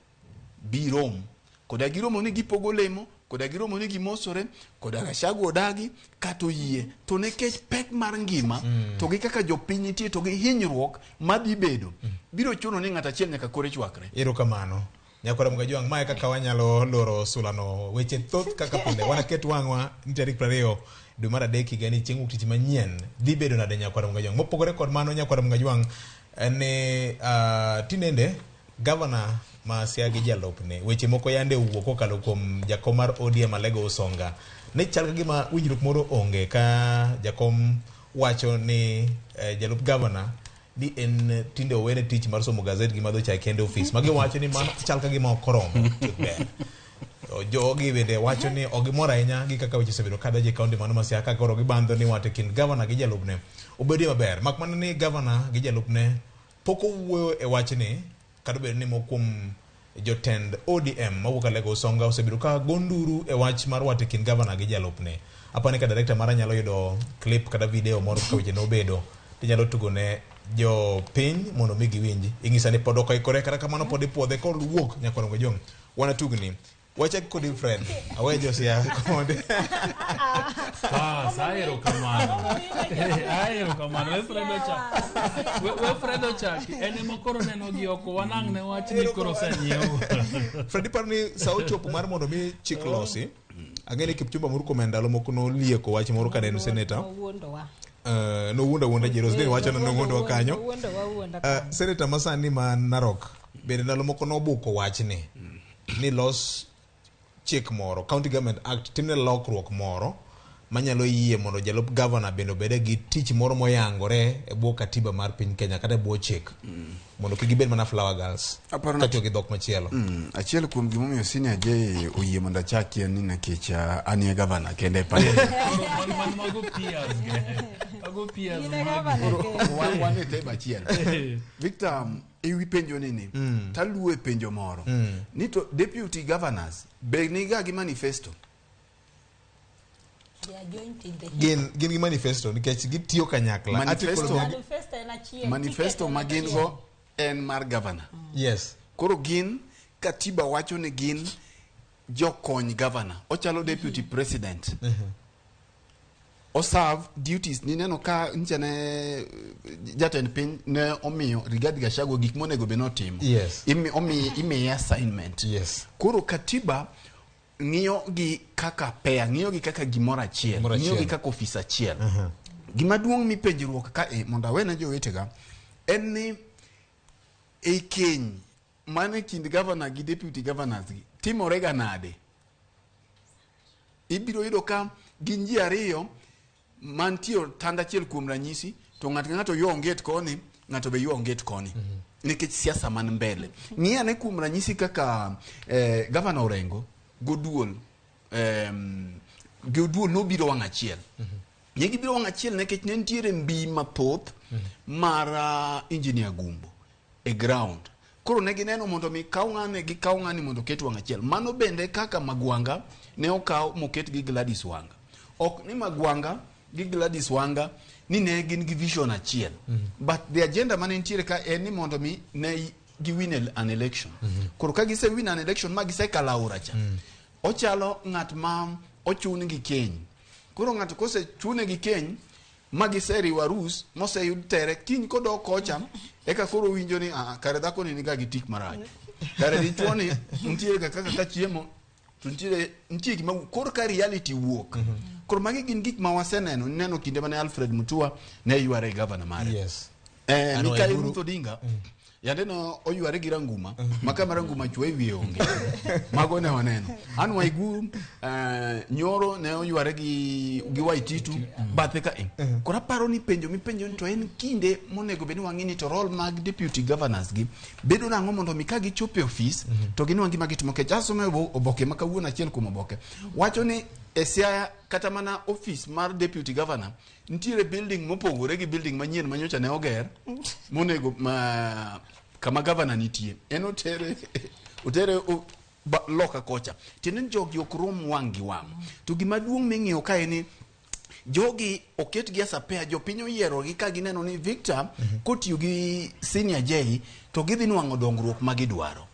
bi rom. Koda giromo ni gipogo lemo, koda giromo ni gimosore, koda Gachagua odagi kata oyie. To nikech pek mar ngima to gi kaka jopiny nitie to gi hinyruok madhi bedo biro chuno ni ng'at achiel nyaka kore chwakre. Erokamano. Nyakwara Mugajwang', mae kaka wanyalo loro sulano. Weche thoth kaka pile. Wanaket wang'wa ni tarik 20 dwe mar adek higa ni chieng' wuok tich manyien dhi bedo nade Nyakwara Mugajwang'. Mopogore kod mano Nyakwara Mugajwang' ni tinende gavana ma Siaya gi jalupne weche moko yande owuok kokalo kuom jakom mar ODM Alego Usonga ne chal ka gima winjruok moro onge ka jakom wacho ni jalup gavana ni en tinde owene tich mar somo gazet gi madho chai kende ofis ma giwacho ni mano chal ka gima ok oromo chuth ber. Jogi bende wacho ni ok gimor ahinya gi kaka weche osebedo kadhi e kaunti mano ma Siaya ka koro gibandho ni wat e kind gavana gi jalupne obedie maber mak mana ni gavana gi jalupne pok owuoyo e wachni Kata obedo ni moko kuom jotend ODM mawuok Alego Usonga osebedo ka go nduru e wach mar wat e kind gavana gi jalupne. Apani ka director mara nyalo yudo clip kata video moro kaka weche nobedo, tinyalo tugo ne jopiny mondo mi giwinj. Ing'isa ni pod ok oikore, kata kamano pod ipuodhe kowuok Nyakorongo Jong. Wanatugni. Wachak kodi Fred. Awe Josia kode. Bas, ahero kamano. Ahero kamano. We Fred ochaki. We Fred ochaki. En ema koro neno gi oko. Wanang' ne wach ni koro osenyiew. Fred iparo ni sa ochopo mar mondo mi chik losi. Ang'e ni Kipchumba Murkomen ndalo moko nolieko wach moro kane en seneta. Nowuondowa. Nowuondo awuonda ji. Roselyn wacho ni nowuondowa kanyo. Nowuondowa awuonda. Seneta masani ma Narok bende ndalo moko nobuko wachni ni los chik moro, County Government Act, timne lokruok moro manyalo yie mondo jalup governor bende obede gi tich moro moyangore e bwo katiba mar piny Kenya kata e bwo chik mondo kik gibed mana flower girls katiyo gi dhok machielo. Achiel kuom gimomiyo Senior J oyie mondo achaki en ni nikech an e governor kende e panel. Mago peers ge. Mago peers. Wan e table achiel. Victor, ewi penjo nini taluwo e penjo moro ni to deputy governors be niga gi manifesto. They are joint in the Gin gi manifesto nikech gitiyo kanyakla. Manifesto en achiel. Manifesto ma gin go en mar governor. Yes. Koro gin katiba wacho ni gin jokony governor. Ochalo deputy president. Oserve duties ni neno ka nche ne jatend piny ne omiyo Rigathi Gachagua gik monego bed notimo. Yes. Imiye assignment. Yes. Koro katiba ng'iyo gi kaka pair, ng'iyo gi kaka gimoro achiel, ng'iyo gi kaka ofis achiel. Gima duong' mipenjruok ka mondo awene jowetega en ni e keny mane kind governor gi deputy governors gi timore ga nade? Ibiro yudo ka gin ji ariyo mantie otanda achiel kuom ranyisi, to ng'ato ka ng'ato ywa onget koni, ng'ato be ywa onget koni. Nikech siasa man mbele. Ng'i ane kuom ranyisi kaka Governor Orengo goduol goduol nobiro wang' achiel. Ne gibiro wang' achiel nikech ne nitiere mbi mathoth mar Engineer Gumbo e ground. Koro ne gineno mondo mi kaw ng'ane gi kaw ng'ani mondo oket wang' achiel. Mano bende kaka Magwanga ne okaw moket gi Gladys Wanga. Ok ni Magwanga gi Gladys Wanga ni ne gin gi vision achiel. But the agenda mane nitiere ka en ni mondo mi ne gi win an election. Koro ka gise win an election ma gisekalo aora cha, ochalo ng'at ma ochun gi keny. Koro ng'ato kosechune gi keny ma giseriwo arus moseyud tere kiny kodok kocha eka koro winjo ni kare dhako ni niga gi tik marach. Kare dichuo ni nitiere ga kaka ka chiemo to nitie gima koro ka reality wuok. Koro magi gin gik ma waseneno neno kinde mane Alfred Mutua ne yware governor mare. Yes. Mikayi Ruth Odinga yande no oyware gi Ranguma ma kama Ranguma chwe wiye onge. Mago ne waneno. Anne Waiguru Nyoro ne oyware gi Waititu bathe ka e. Koro aparo ni penjo mipenjo ni to en kinde monego bed ni wang'i ni to role mag deputy governors gi bedo nang'o mondo mi ka gichopo e ofis to ginwang' gima gitimo. Nikech asomo oboke ma kawuono achiel kuom oboke wacho ni e Siaya kata mana ofis mar deputy governor nitiere building mopogore gi building manyien manyocha ne oger monego ma kama governor nitie en otere loka kocha. Tiende ni jogi ok rom wang' gi wang'. To gima duong' ming'iyo ka en ni jogi oketgi as a pair, jopiny oyierogi ka gineno ni Victor kotiyo gi Senior J to gidhi nwang'o dongruok ma gidwaro.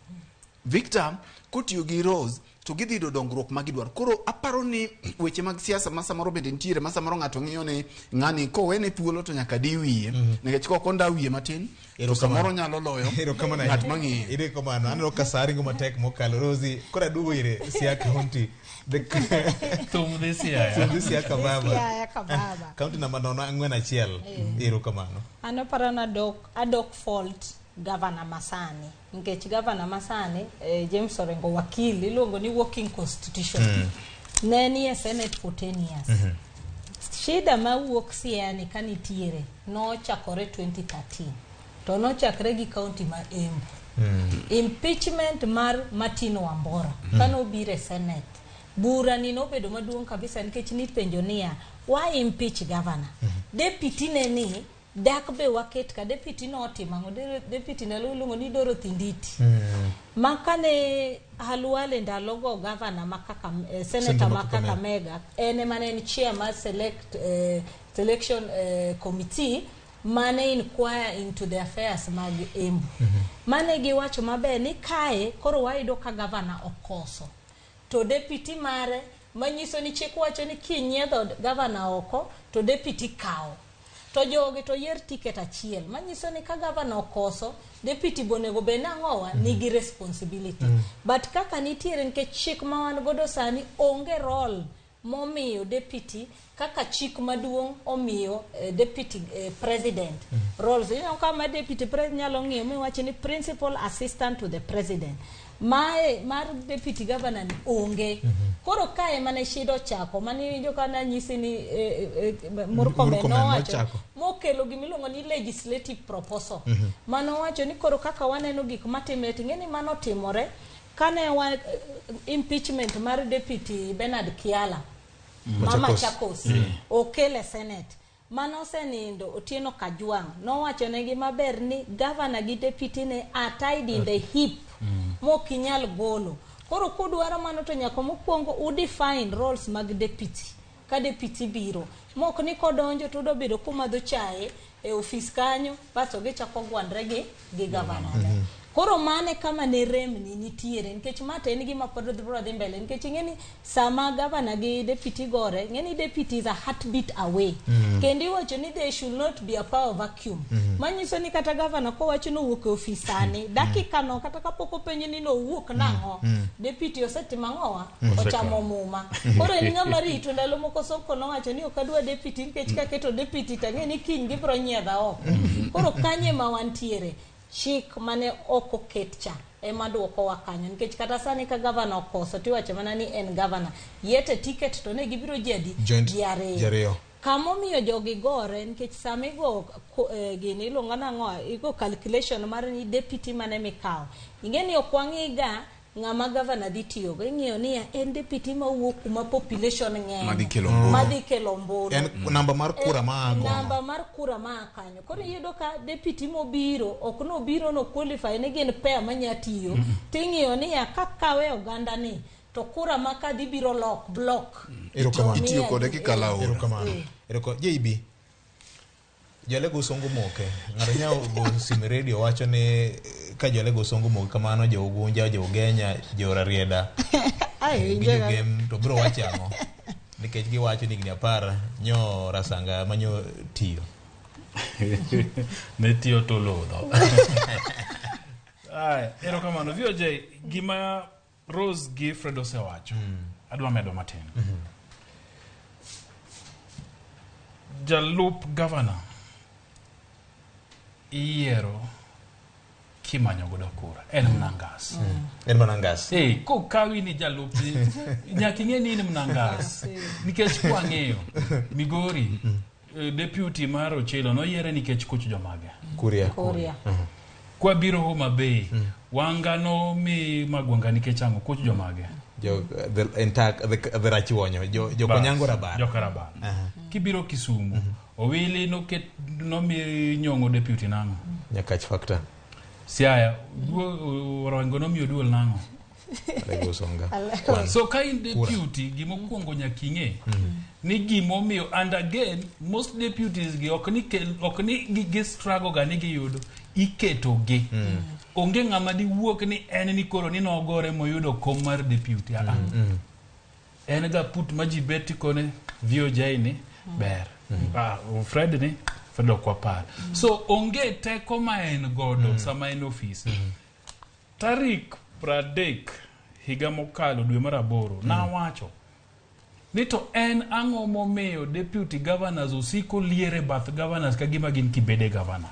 Victor kotiyo gi Rose to gidhi yudo dongruok ma gidwaro. Koro aparo ni weche mag siasa ma samoro bende nitiere ma samoro ng'ato ng'iyo ni ng'ani kowene thuolo to nyaka di wiye nikech kok onda wiye matin to samoro nyalo loyo ng'at mang'iyo. Erokamano. Aneno ka sa ringo matek mokalo. Rosie, koro aduogo ire Siaya County. Thum dhi Siaya. Thum dhi Siaya kababa. Siaya kababa. County namba 041. Erokamano. An aparo ni adok fault governor masani nikech governor masani James Orengo wakili iluongo ni working constitution. Ne ni e Senate for 10 years. Shida mawuok Siaya ni kanitiere nochakore 2013 to nochakre gi county ma Embu. Impeachment mar Martin Wambora kanobiro e Senate bura ni nobedo maduong' kabisa nikech nipenjo niya why impeach governor? Deputy ne ni Dak be waket ka deputy notimo ang'o? Deputy ndalo iluongo ni Dorothy Nditi. Ma kane Halwale ndalogo governor ma kaka senator ma Kakamega, en ema ne en chair mar selection committee mane inquire into the affairs mag Embu. Mane giwacho maber ni kae koro wayudo ka governor okoso. To deputy mare manyiso ni chik wacho ni kinyiedho governor oko to deputy kawo. To jogi to yier ticket achiel manyiso ni ka governor okoso deputy bonego bed nang'owa nigi responsibility. But kaka nitiere nikech chik ma wan godo sani onge role momiyo deputy kaka chik maduong' omiyo deputy president roles. Ineno ka ma deputy president nyalo ng'iyo miwach ni principal assistant to the president. Mae mar deputy governor ni onge. Koro kae mane shida ochako mane iwinjo ka nanyisi ni Murkomen Murkomen nowacho nochako. mokelo gimiluongo ni legislative proposal. Mano wacho ni koro kaka waneno gik matimre ting'e ni mano timore kane wa impeachment mar deputy Bernard Kiala ma Machakos. Machakos okele Senate mano osenindo Otieno Kajwang' nowacho negi maber ni governor gi deputy ne are tied in the hip mokinyal golo. Koro kudwaro mano to nyaka mokwongo udefine roles mag deputy ka deputy biro mok ni kodonjo to udwa bedo kumadho chae e ofis kanyo basto gichako gwandre gi governor ne. Koro mane kama ne remni nitiere nikech ma to en gima pod biro dhi mbele nikech ing'e ni sama governor gi deputy gore ing'e ni deputy is a heartbeat away. Kendo iwacho ni there should not be a power vacuum. Manyiso ni kata governor kowacho ni owuok e ofis sani dakika no kata kapok openje ni nowuok nang'o deputy osetimo ang'owa ochamo muma. Koro en ng'ama rito ndalo moko Sonko nowacho ni ok adwa deputy nikech kaketo deputy tang'e ni kiny gibiro nyiedha oko. Koro kanye ma wantiere chik mane ok oket cha ema duokowa kanyo nikech kata sani ka gavana okoso tiwacho mana ni en gavana yet e ticket to ne gibiro ji adi Joint ji ariyo ji ariyo. Kamomiyo jogi gore nikech sama igo gini iluongo nang'o igo calculation mar ni deputy mane mikawo ing'e ni ok wang'i ga ng'ama gavana dhi tiyogo ing'iyo niya en deputy mawuok kuma population ng'eny Madhi kelo ombulu. Madhi kelo ombulu En namba mar kura ma a kono. Namba mar kura maa kanyo koro iyudo ka deputy mobiro ok nobiro no qualify ni gin pair manya tiyo ting'iyo niya kakawe oganda ni to kura ma ka dhi biro lok block Erokamano. Itiyo kode kikalo aora. Erokamano. JB. Jolego Songo moke. Ng'ato nyalo go simu e radio wacho ni ka jolego Songo moke kamano jo Ugunja, jo Ugenya, jo Rarieda Ai, gi jogem to biro wacho ang'o? Nikech giwacho ni higni 10 nyo Rasanga manyo tiyo. Ne tiyo to lodho. Aya, erokamano. VOJ, gima Rose gi Fred osewacho, adwa medo matin. Jalup gavana iyiero kimanyo godo kura en mnangas. En mana ngas. Eh, kokawi ni jalup nyaka ing'e ni in mnangas nikech kwang'eyo Migori deputy mar Ochilo noyiere nikech kuch jomage Kuria. Kuria. Kwabiro Homa Bay Wanga nomi Magwanga nikech ang'o kuch jomage Jo the entire the Rachuonyo, jo Bas, Konyango Rabar. Joka Rabar. Kibiro Kisumu Owili noket nomi Nyong'o deputy nang'o Nyakach factor. Siaya Orengo nomiyo duol nang'o Alego Songa. So ka in deputy gimokwongo nyaka ing'e ni gimomiyo and again most deputies gi ok ni ok ni gi struggle ga ni giyudo iketo gi onge ng'ama diwuok ni en ni koro ni nogore moyudo kom mar deputy aa en ga put ma ji bet tikone VOJ ni ber ah, Fred ni Fred ok wapar so onge teko ma en godo sama en ofis tarik 30 higa mokalo dwe mar 8 nawacho ni to en ang'o momiyo deputy governors osiko liere bath governors ka gima gin kibede governor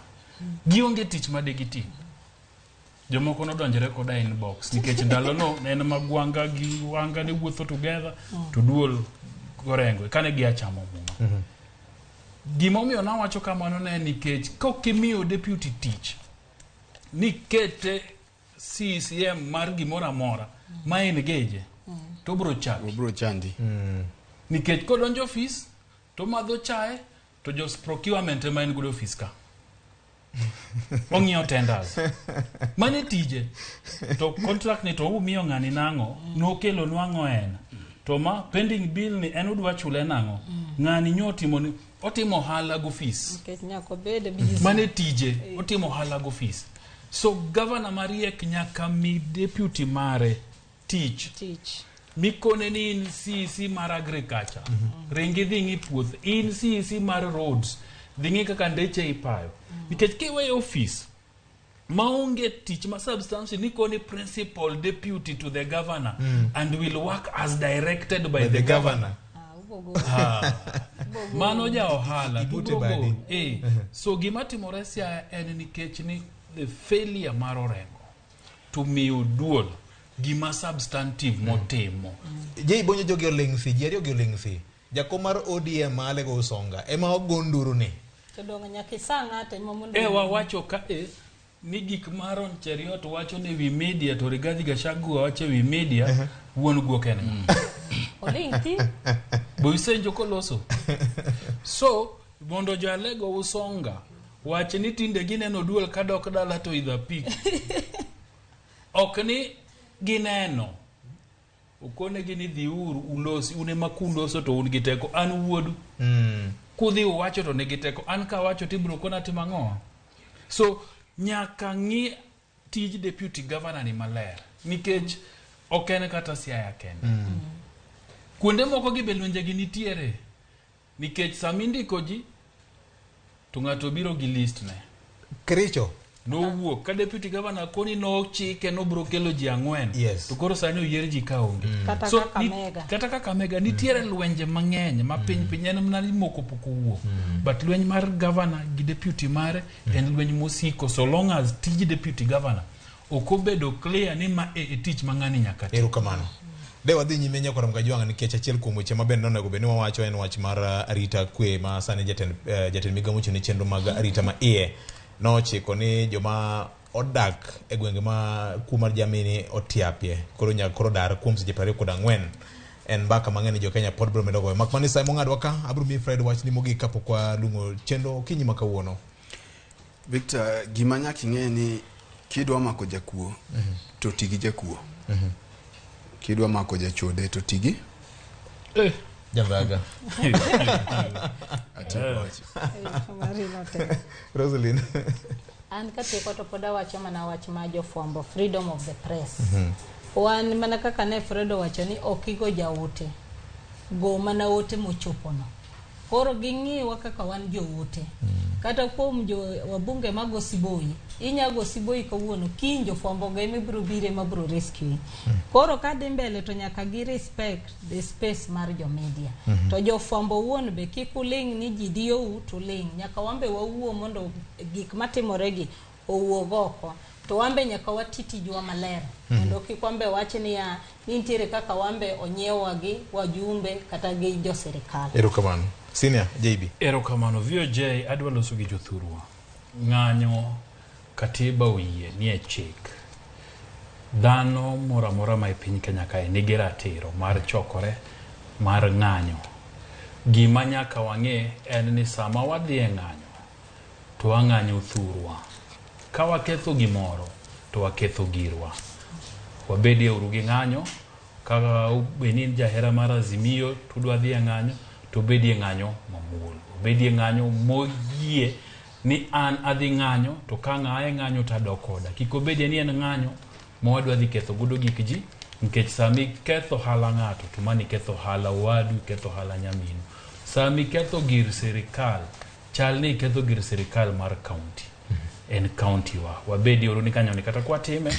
gionge tich ma de giti jomoko nodonjore koda inbox nikech ndalono ne en magwanga gi wanga ne wuotho together to duol gorengo kane gia chamo muma gimomiyo nawacho kamano ne en nikech kokimiyo deputy tich nikete CCM mar gimoro amora ma engage to obro chaki obro chandi nikech kodonjo ofis to madho chae To jos procurement ema en godo ofis ka. Ong'iyo tenders. Mane tije. To contract ni to umiyo ng'ani nang'o? Nokelo nwang'o en. To ma pending bill ni en udwa chule nang'o? Ng'ani nyo otimo ni otimo ohala gofis. Nikech nyaka obed busy. Mane tije, otimo ohala gofis. So governor mariek nyaka mi deputy mare tich. Tich. Mikone ni in CEC mar agriculture. Ringi dhi ng'i puoth. In CEC mar roads. Dhi ng'i kaka ndeche ipayo. Nikech kiweyo office maonge tich ma substantial nikoni principal deputy to the governor and will work as directed by, the governor. Ah. Mano ja ohala. Ibute Ibro badi. gol. Eh. So gima timore Siaya en nikech ni the failure mar Orengo to miyo duol gima substantive motimo. Jei Bonyo jogi oling' thi, ji ariyo gi oling' thi. Jakom mar ODM ma Alego Usonga ema ogo nduru ni. To donge nyaka isa ng'ato ema mondo E wawacho ka e ni gik ma Aaron Cheruiyot wacho ne wi media to Rigathi Gachagua wacho e wi media wuon guok en ng'a? oling' thi. Bo isenjo koloso. So mondo jo Alego Usonga wach ni tinde gineno duol kadok dala to idho apiko. Ok ni gineno. Okonegi ni dhiuru ulosi, un ema kuloso to un gi teko, an wuodu. Kudhi uwacho to nigi teko, an kawacho tibiro kona timo ang'o? So nyaka ng'i tij deputy governor ni maler nikech ok en kata Siaya kende. Kuonde moko gi be lwenje gi nitiere nikech sama indiko ji to ng'ato biro gi list ne. Kericho. Nowuok ka deputy governor koni nochike nobiro kelo ji ang'wen. Yes. To koro sani oyier ji ka onge. Kata So, Kakamega. kata Kakamega nitiere lwenje mang'eny ma piny piny en mana ni moko pok owuok. But lweny mar governor gi deputy mare en lweny mosiko so long as tij deputy governor ok obedo clear ni ma e tich ma ng'ani nyaka tim. Erokamano. De wadhi nyime nyakora Mgajwang' nikech achiel kuom weche maber nonego bed ni wawacho en wach mar arita kwe ma sani jatend migawo mochung' ne chenro mag arita ma iye nochiko ni joma odak e gwenge ma kuo mar jamni otiapie koro nyaka koro dar kuom seche 24. En mbaka mang'eny ni jo Kenya pod biro medo goyo. Mak mana ni sa mong'adwa ka abiro miyi Fred wachni mogik kapok walung'o chenro okinyi ma kawuono. Victor, gima nyaka ing'e ni kidwa mako jakuo to ti gi jakuo. Kidwa mako jachode to ti gi Jambaga. Atieko wacho. Marino tek. Roselyn. An katieko to pod awacho mana wach ma jofwambo freedom of the press. Wan mana kaka ne Fredo wacho ni ok igo jaote. Go mana ote mochopono. Koro ging'iwa kaka wan joote. Kata kuom jo wabunge mago siboi, inyago siboi kawuono, kiny jofwambo go ema ibiro bire ma biro rescue. Koro kadhi mbele to nyaka gi respect the space mar jo media. To jofwambo wuon be kik uling' ni ji diyou to ling'. Nyaka wan be wawuo mondo gik matimore gi owuog oko. To wan be nyaka wati tijwa maler. Mondo kik wan be wach niya ni nitiere kaka wan be onyiewwa gi wajumbe kata gi jo sirikal. Erokamano. Senior JB. Erokamano VOJ adwa loso gi jothurwa. Ng'anyo katiba oyie nie chik. Dhano moro amora ma e piny Kenya kae nigi ratiro mar chokore mar ng'anyo. Gima nyaka wang'e en ni sama wadhi e ng'anyo to wang'anyo thurwa. Ka waketho gimoro to waketho girwa. Wabedie uru gi ng'anyo ka bed ni in jahera mar Azimio to udwa dhi e ng'anyo to bedie ng'anyo mamuol. Obedie ng'anyo moyie ni an adhi ng'anyo to ka ng'aye ng'anyo to adok oda. Kik obedie ni en ng'anyo ma wadwa dhi ketho godo gik ji nikech sama iketho ohala ng'ato to mano iketho ohala owadu, iketho ohala nyaminu. Sama iketho gir sirikal, chal ni iketho gir sirikal mar kaunti. En kaunti wa. Wabedie uru ni kanyoni kata kwatime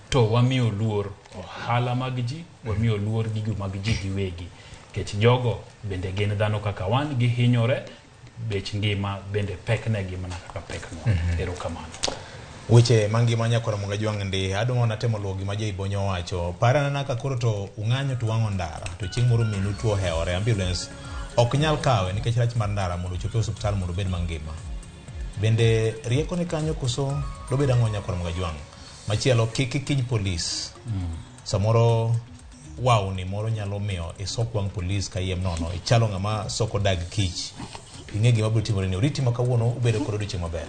to wamiyo luor ohala mag ji, wamiyo luor gigo mag ji giwegi. Nikech jogo bende gin dhano kaka wan, gihinyore, bech ngima bende peknegi mana kaka peknwa. Erokamano. Weche mangima nyakora Mugajwang' ndi adwa mana temo luwo gima Jay Bonyo owacho. Parana ka koro to ung'anyo to wang'o ndara to chieng' moro minu tuo ohewore ambulance ok nyal kawe nikech rach mar ndara mondo ochop e osiptal mondo obed mangima. Bende rieko ni kanyo koso dobed ang'o nyakora Mugajwang'? Machielo kik ikiny polis. Samoro wawni moro nyalo miyo isok wang' polis kayiem nono. Ichalo ng'ama soko dag kich. Ing'e gima biro timore ni oriti ma kawuono ubedo kod odiochieng' maber.